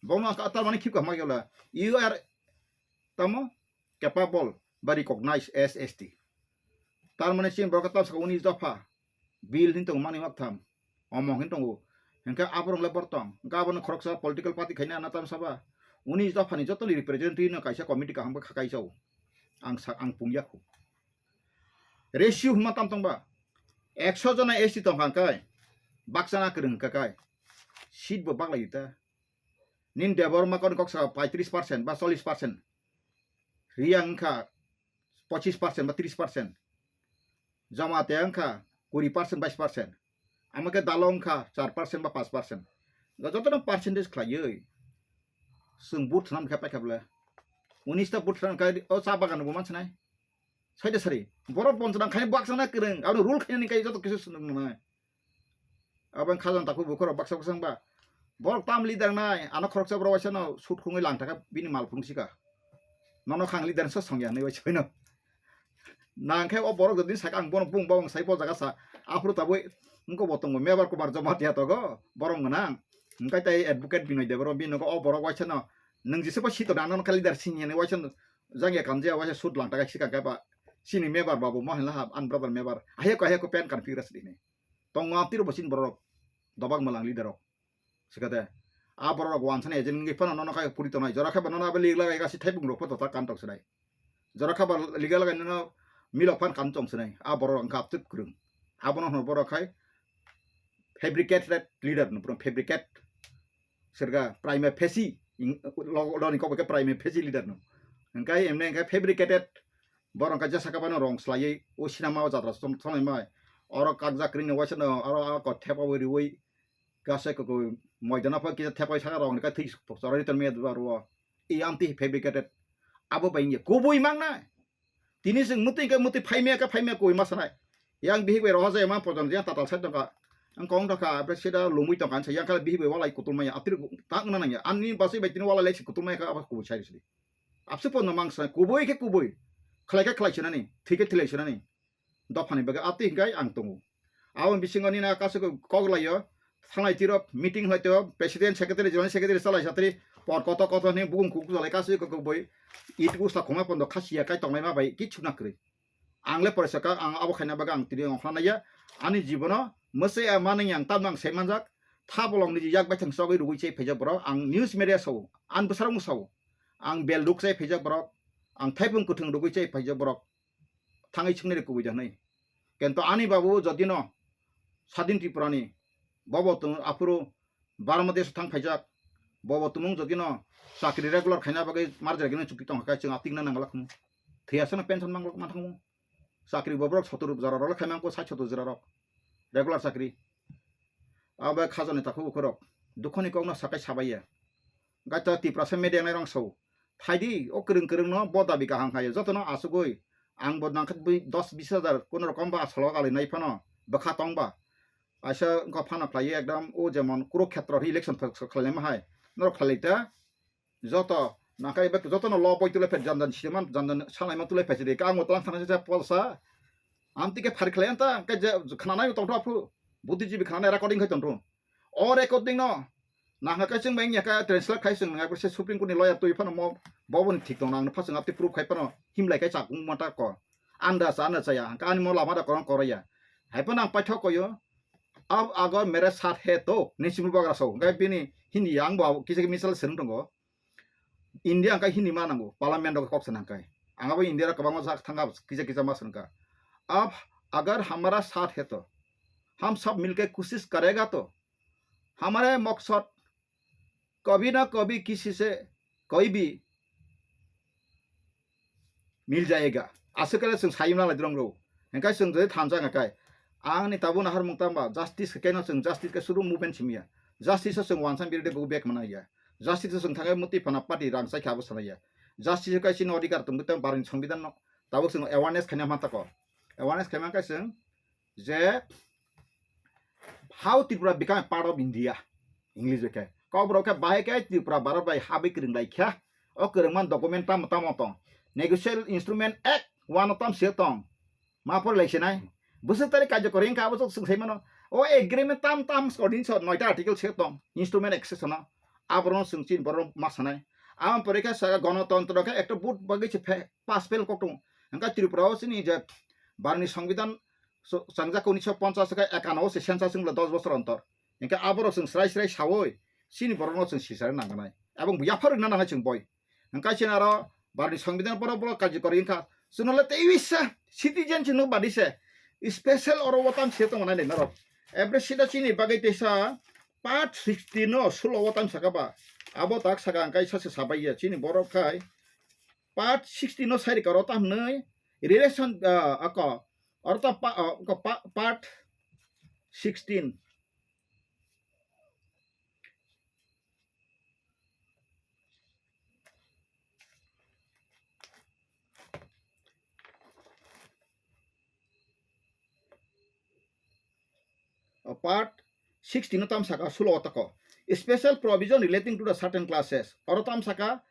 Bo no ka tar mani khip ka ma yola. You are tamo capable ba recognized as S T. Tar mani sin borok tam sa uni jopha. Bill hin tong mani mak tham. Omo hin tongo. Hingke aborok le bor tong. Hingke abono khoroksa political party khaina na tam saba. Uni dophani jotoni representative no kaisa committee kaham khe khakai chao. Ang sa, ang pungya khu. Ratio huma tam tong ba. Ekso jona S T tong kha kai. Baksa na kwrwng kha kai. Seat bo baklai ta. Nin Debbarma kon kok sa paitris percent ba chollish percent. Riyang kha pochis percent ba tris percent. Jamatia wngkha kuri percent, bais percent. Amo khe dalo wngkha char percent ba panch percent. Jotono percentage khlaiwi chwng vote swnam khe paikha bwle. Unis ta vote swnam khe o cha bagan bo mansinai. Saida sari. Borok ponchonang khai baksa na kwrwng. Abo rule khainani kai joto kisu swnam nai. Abo wng khajang takhuk bukhuk rok baksa baksa wngba. Borok tam leader nai, ano khoroksa borok waisa no sut khungwi lang thaka bini mal phung sika. Nono khang leader sa songya hinwi waisa no. Nang khe o borok jodi saka ang bono bung bawang sai bo jaga sa. Aphuru tabwi wngko bo tongo Mebar Kumar Jamatia togo borok gwnang. Hwnkhe tei advocate Binoy Debbarma bini nogo o borok waisa no. Nwng jesa bo sito nang nono kha leader sini hinwi waisa no. Jangya kamjaya waisa sut lang thaka sika khe ba. Sini Mebar babu mo hinla ha, an brother Mebar. Aheko aheko pen kan figure sini. Tongo amtwi rok bo chini borok dobak mwlang leader rok. Sikate a borok rok wansani agent wngwi phano nono kha puri tongnai. Jora khe ba nono abo lig lagai gasi thaibung rok photo ta kan tok sinai. Jora khe ba lig lagai nono milok phan kam chong sinai. A borok wngkha abtwk kwrwng. Abono hwno borok khai fabricated leader no, fabricate serga prima facie, loni kok bai khe prima facie leader no. Hwnkhe emne hwnkhe fabricated borok hwnkhe jesa khe bono rong slaiwi o sinama o jatra song-, songnai mai. Oro kakjak kwrwini waisa no oro a ko thepa wi riwi gasa koko moidana pha kisa thepai saka rong ni ka thwi choroi ton me dwa ro. I amtwi fabricated. Abo bai wngya kubui mangna. Tini chwng mwtwi khe mwtwi phaimya khe phaimya koi ma sanai. Yang bihik bai roha jaya ma pojon yang tatal sai tongkha. Ang kong tongkha, abra sida lomwi tongkha, ang sa yang khala bihik bai walai kutul maya, atri tang na nangya. Ani basai bai tini walai lai si kutul maya kha, abo kubui sai sidi. Abse pon no mang sanai, kubui khe kubui. Khlai khe khlai sinani, thwi khe thwi lai sinani. Dophani bagwi atwi hwnkhe ang tongo. Aboni bisingo nini kaisa kok laio, thanglai tiro meeting hlai tiro, president, secretary, general secretary, chalai satri, por koto koto hwnwi bukung kuk chalai kaisa kok boi it usla khoma pondo khasiya kai tonglaima bai kichu na kwrwi. Ang le poresa ka, ang abo khaina bagwi ang tini ongkhorna naiya. Ani jibono mwsai a manwi ang tamno ang sai manjak. Tha bolong niji yak baithang chogwi rugwi chai phaijak borok. Ang news media sao, ang bwsarokno sao. Ang bel ruk chai phaijak borok. Ang thaipung kwthwng rugwi chai phaijak borok. Thangwi swngnai de kubui da hwnwi. Kento ani babu jodino Sadin Tripurani bobo tung aphuru Barma desh thang phaijak, bobo tumung jodino chakri regular khaina bagwi marjagino chukti tongkha, chwng atikna nangla khumu. Thiyasano pension mangla manthangmu. Chakri bobrok sotor jora rok khaimang ko sait sotor jora rok. Regular chakri. Abo khajani takhuk ukhorok. Dukhoni kokno sakai sabaiya. Gaita Tiprasa media nai rang sao. Thaidi o kwrwng kwrwng no bo dabi kaham khayo. Jotono asugui ang bo nangkha bui dos bis hajar kono rokom ba asolo ali nai phano bwkha tong ba. Aisa wngkha phano khlaiwi ekdam o jemon Kurukhetra election khlai ma hai. Norok khlai ta joto nangkha ebe jotono lo boi tulai phet jan jan siman jan jan sanai ma tulai phet de ka ang tlang thang sa polsa. Amtike phari khlai anta ke je khna nai tong tho aphu. Buddhijibi khna nai recording khai tong tho. O recording no nangkha kaisa wngya kha, translate khai chwng nangkha se Supreme Court ni lawyer twi phano mo boboni thik tong nang phaswng apti proof khai phano himlai khai chakung mata ko anda sa anda chaya hangka ani mo lama da korang koraya hai phano ang paithok koyo. Ab agar mere saath hai to ni simu bagra so hangka bini Hindi ang bo kisa misal serung tongo. India hangka Hindi ma nango, parliament rok kok sana hangka. Ang abo India rok kwbangma jak thanga kisa kisa ma sengka. Ab agar hamara saath hai to, hum sab milke koshish karega to, hamare maksad kabhi na kabhi kisi se koi bhi mil jayega. Aswk khe chwng sayung nang lai drong rw. Hingkai chwng jodi thansa hingkai. Ang ni tabuk nahar mung tamba justice khe keno chwng justice khe suru movement simiya. Justice o chwng wansa birde bu bek mana ya. Justice o chwng thangai muti phana party rang sai kha bo sana ya. Justice o kai chini odhikar tong tong barni songbidan no. Tabuk chwng awareness khaina manta ko. Awareness khaima kai chwng je how Tripura become a part of India. English bai khe. Kok borok khe bahai khe Tripura Bharat bai habwi kwrwng lai kha. O kwrwngman document tamo tamo tong. Negotiable Instrument Act one o tam se tong. Ma por lai sinai. Bwswk tarik karjokori wngkha abo chwng sai mano. O agreement tam tam ordinance noita article se tong. Instrument Act se sono. Aborok chwng chini borok ma sanai. Amo pore khe saka gonotontro khe ekta vote bagwi se phe-, pass fail kok tongo. Hingkha Tripura o chini je barni songbidan so-, changjak unisho ponchas khe ekano o se census wngla dos bosor ontor. Hingkhe aborok chwng srai srai saui chini borokno chwng sisari nangkha nai. Ebong yapharwi nana nai chwng boi. Hingkha chini aro barni songbidan borok borok karjokori wngkha. Chwngno le tei wisa citizen chwngno badi se special oro o tam se tongo nai norok. Every sida chini bagwi teisa part sixty no sulo o tam saka ba. Abo tak saka hingkha sa se sabai ya chini borok khai. Part sixty no sai rikha oro tam hwnwi relation, ah, ako oro ta pa-, ah, ako pa-, part sixteen. O part sixty no tam saka sulo o tako. Special provision relating to the certain classes. Oro tam saka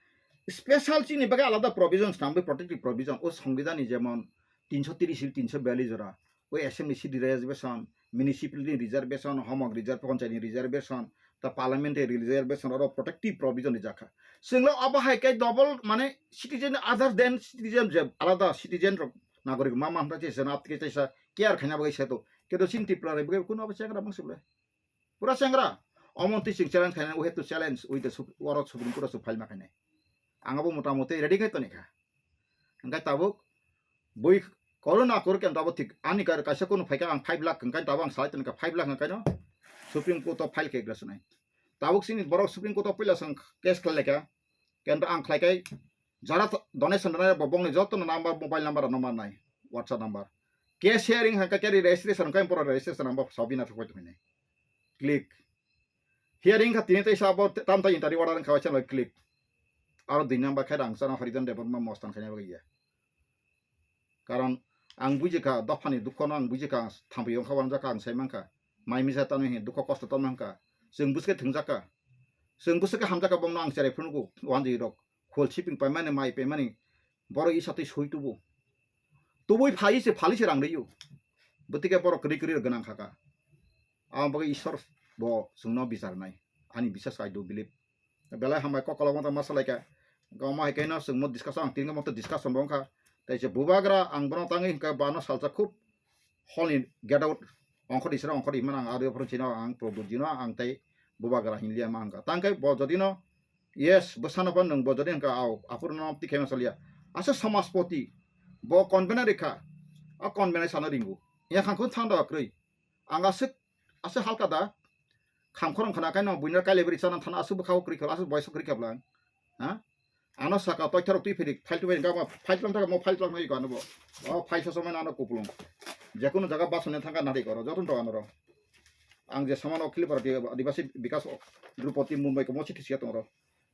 special chini bagwi alada provision swnamwi protective provision o songbidan ni jemon tinso tiris, tinso biyallis jora. O assembly seat reservation, municipality reservation, homok reserve, panchayat ni reservation, ta parliamentary reservation oro protective provision rijak kha. Chwngno abo hai khe double mane citizen other than citizen je alada citizen rok nagorik ma man ta chesa na aptike chesa care khaina bagwi seto. Kedo chini Tripura bai bagwi kuno abo chengra bangsi bole. Pura chengra. Omo twi chwng challenge khaina, we have to challenge with the Sup-, oro Supreme Court o chwng file ma khainai. Ang abo mota moti ready khai toni kha. Hingkhe tabuk bui Korona kor khe tabuk thik ani kar kaisa kunu phaikha ang five lakh hwnkhe tabuk ang salai tongkha five lakh hwnkhe no Supreme Court o file khe gra swnai. Tabuk sini borok Supreme Court o puila swng case khlai laikha. Kento ang khlai kai jara to-, donation rwnai bo bongni joto no number, mobile number no manai, WhatsApp number. Case hearing hwnkhe khe registration hwnkhe borok registration number sabina thokbai tongmani. Click. Hearing kha tini tei sabo tam ta interview order wngkha waisa loi click. Aro dui number khe rang chana Haridan Debbarma mostan khaina bagwi ya. Karon ang bujikha dophani dukhono ang bujikha thampui wngkha wanjakha ang sai mankha. Mai misa tano hin dukho kosto tamo hwnkha. Chwng bwswkhe thwngjakha. Chwng bwswkhe hamjakha bongno ang cherai phunukgo wanjwi rok. Khol siping paimani mai paimani borok isa twi soi tubu. Tubui phai se phali se rang rwio. Bwtike borok kwrwi kwrwi rok gwnang khaka. Ang bagwi Ishwar bo chwngno bichar nai. Ani bisas I do believe. Belai hambai kok kolok manta masa laikha. Gama hai kaino chwngmo discussion ang tinga manta discussion bo wngkha. Tai se bubagra ang bono tangwi hwnkha bano salsa khub holni get out ongkhor isra ongkhor imana ang ado phoro chino ang probujino ang tai bubagra hinliya ma hwnkha. Tangkai bo jodino yes bwsano bo nwng bo jodi hwnkha au aphuru no tikhaima saliya. Asa samaspoti bo convener rikha. A convener sana ringu. Ya khangkun thanda kwrwi. Ang aswk, aswk halka da. Kham khorang khana kaino buino kailebri chana thana aswk bwkhao kwrwi kha, aswk boyso kwrwi kha bwlang. Ha? Ano saka toitharok twi phiri, file twi phiri, gama file tlang thaka mo file tlang nai gano bo. O file sa somai ano kupulung. Jekunu jaga basone thangka nari koro, jotun to anoro. Ang je samano khili para di, Adibasi Bikas Drupati Mumbai ko mochi thisia tongro.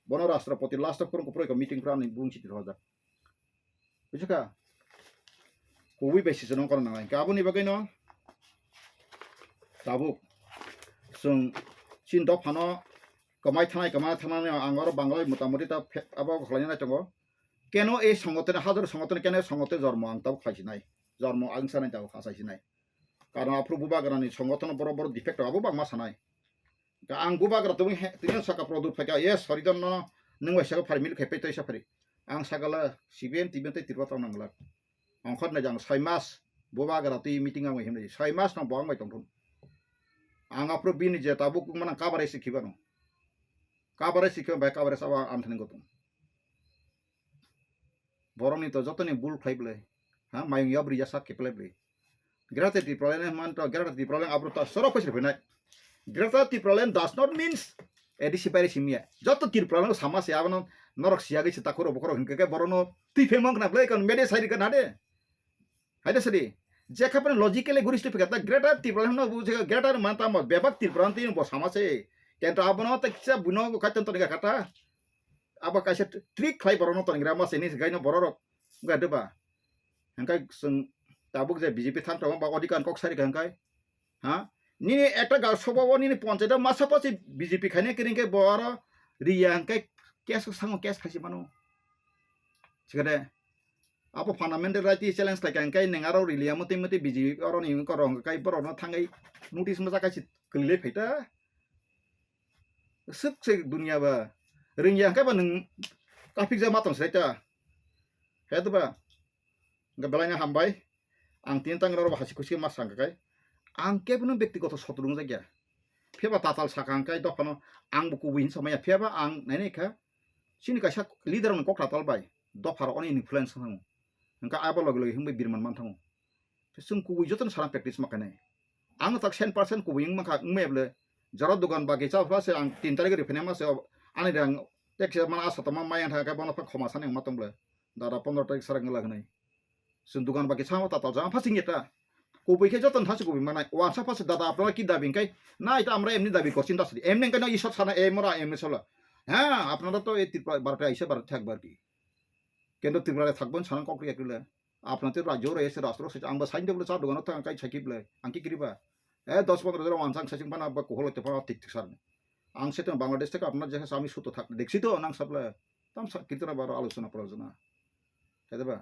Bono Rashtrapati last of kurung kuproi ko meeting pra ni bung chiti roja. Bujikhha? Kubui bai sichwrwng kono nangnai. Hwnkhe aboni bagwino tabuk chwng chini dophano kwmai thanai, kwmai thangnani ang oro Bangalai motamoti ta phe-, abo khlaina nai tongo. Keno ei songothone, hajar songothone, keno ei songothone jormo ang tabuk khlaisinai. Jormo ang sanai tabuk kha saisinai. Karon aphuru bubagrani songothon borok, borok defect abo bangma sanai. Ka ang bubagra tubui he, tini saka product phaika, yes, Haridan no, nwng bai saka phari mil khe pei tei sa phari. Ang sakala C P M, T P M tei Tripura tong nangla. Ongkhor nai jang soi mas bubagra twi meeting ang himri. Soi mas no bo ang bai tongthun. Ang aphuru bini je tabuk manang kabare sikhi bano. Kabare sikhi bai kabare saba anthani gotung. Borokni to jotoni bul khlai bwlai. Ha, mayung yabri yasak khe bwlai bwlai. Greater Tipraland man to Greater Tipraland abro to sorok khe sirphinai. Greater Tipraland does not means A D C bai simiya. Joto Tipraland sama se abono norok siya gwi se takhoro bokhoro hinkhe ke borono twi phemang khna bwlai kon mede sai rikha na de. Haida sadi. Jekha pano logically guri sto phikha ta Greater Tipraland no bu jekha Greater man ta mo bebak Tipraland twi bo sama se. Kento abono ta kisa buno kaitan to ni kha ta. Abo kaisa trick khlai borokno tonigra ma sini gaino bororok wngkha deba. Hingkai chwng tabuk je B J P thang tongo ba odikar kok sari hingkai. Ha? Nini ekta ga soba o nini ponchayat masa pasi B J P khaina kiring khe bo aro riya hingkai case sango case khaisi mano. Sikade abo fundamental right challenge khlai kha hingkai neng aro rilia mati mati B J P aro ni korong kai borokno thangai notice masa kaisi kwlai phaita. Swk se dunia ba. Ringya hwnkhe ba nwng kaphikjak ma tong sai ta. He to ba. Hwnkhe belai no hambai. Ang tin tang rw hasi kusi ma sang kai. Ang kebo no bektigoto sotru wngjakya. Phiya ba tatal saka hwnkhe dophano ang bo kubui hin samaya. Phiya ba ang nainai kha. Chini kaisa leader ni kok tatal bai. Dopha rok oni influence wng. Hwnkhe abo logi logi hwngwi birman man thango. Chwng kubui jotono sana practice ma khainai. Ang tak cent percent kubui wng mankha, wng maya bwle. Jora dogan bagi cha pha se ang tin tarikh ri phene ma se ani rang tek se mana asa tama maya thang khe bono pha khoma sani wng ma tong bwle. Dada pondro tarikh sara ngla hwnwi. Chwng dogan bagi cha ta tal cha pha sing eta. Kubui khe jotono thasi kubui manai. Wansa pha se dada apnara ki dabi hwnkhe nai ta amra emni dabi korchi da sidi. Emni hwnkhe no isor sana emora emni sala. Ha, apnara to e Tripura bharate aisa bharate thak barki. Kendo Tripura thakbon sana kok ri ekle. Apna te rajyo rw ese rastro se ang ba sain de bole cha dogan thang kai chaki bole ang ki kiri ba. Eh, dos pondro jora wansang saching bana ba kohol te pa tik tik sar. Ang se te Bangladesh te apna je sami suto thak deksi to nang sable. Tam sa kirtana baro alochona prajona. Hede ba.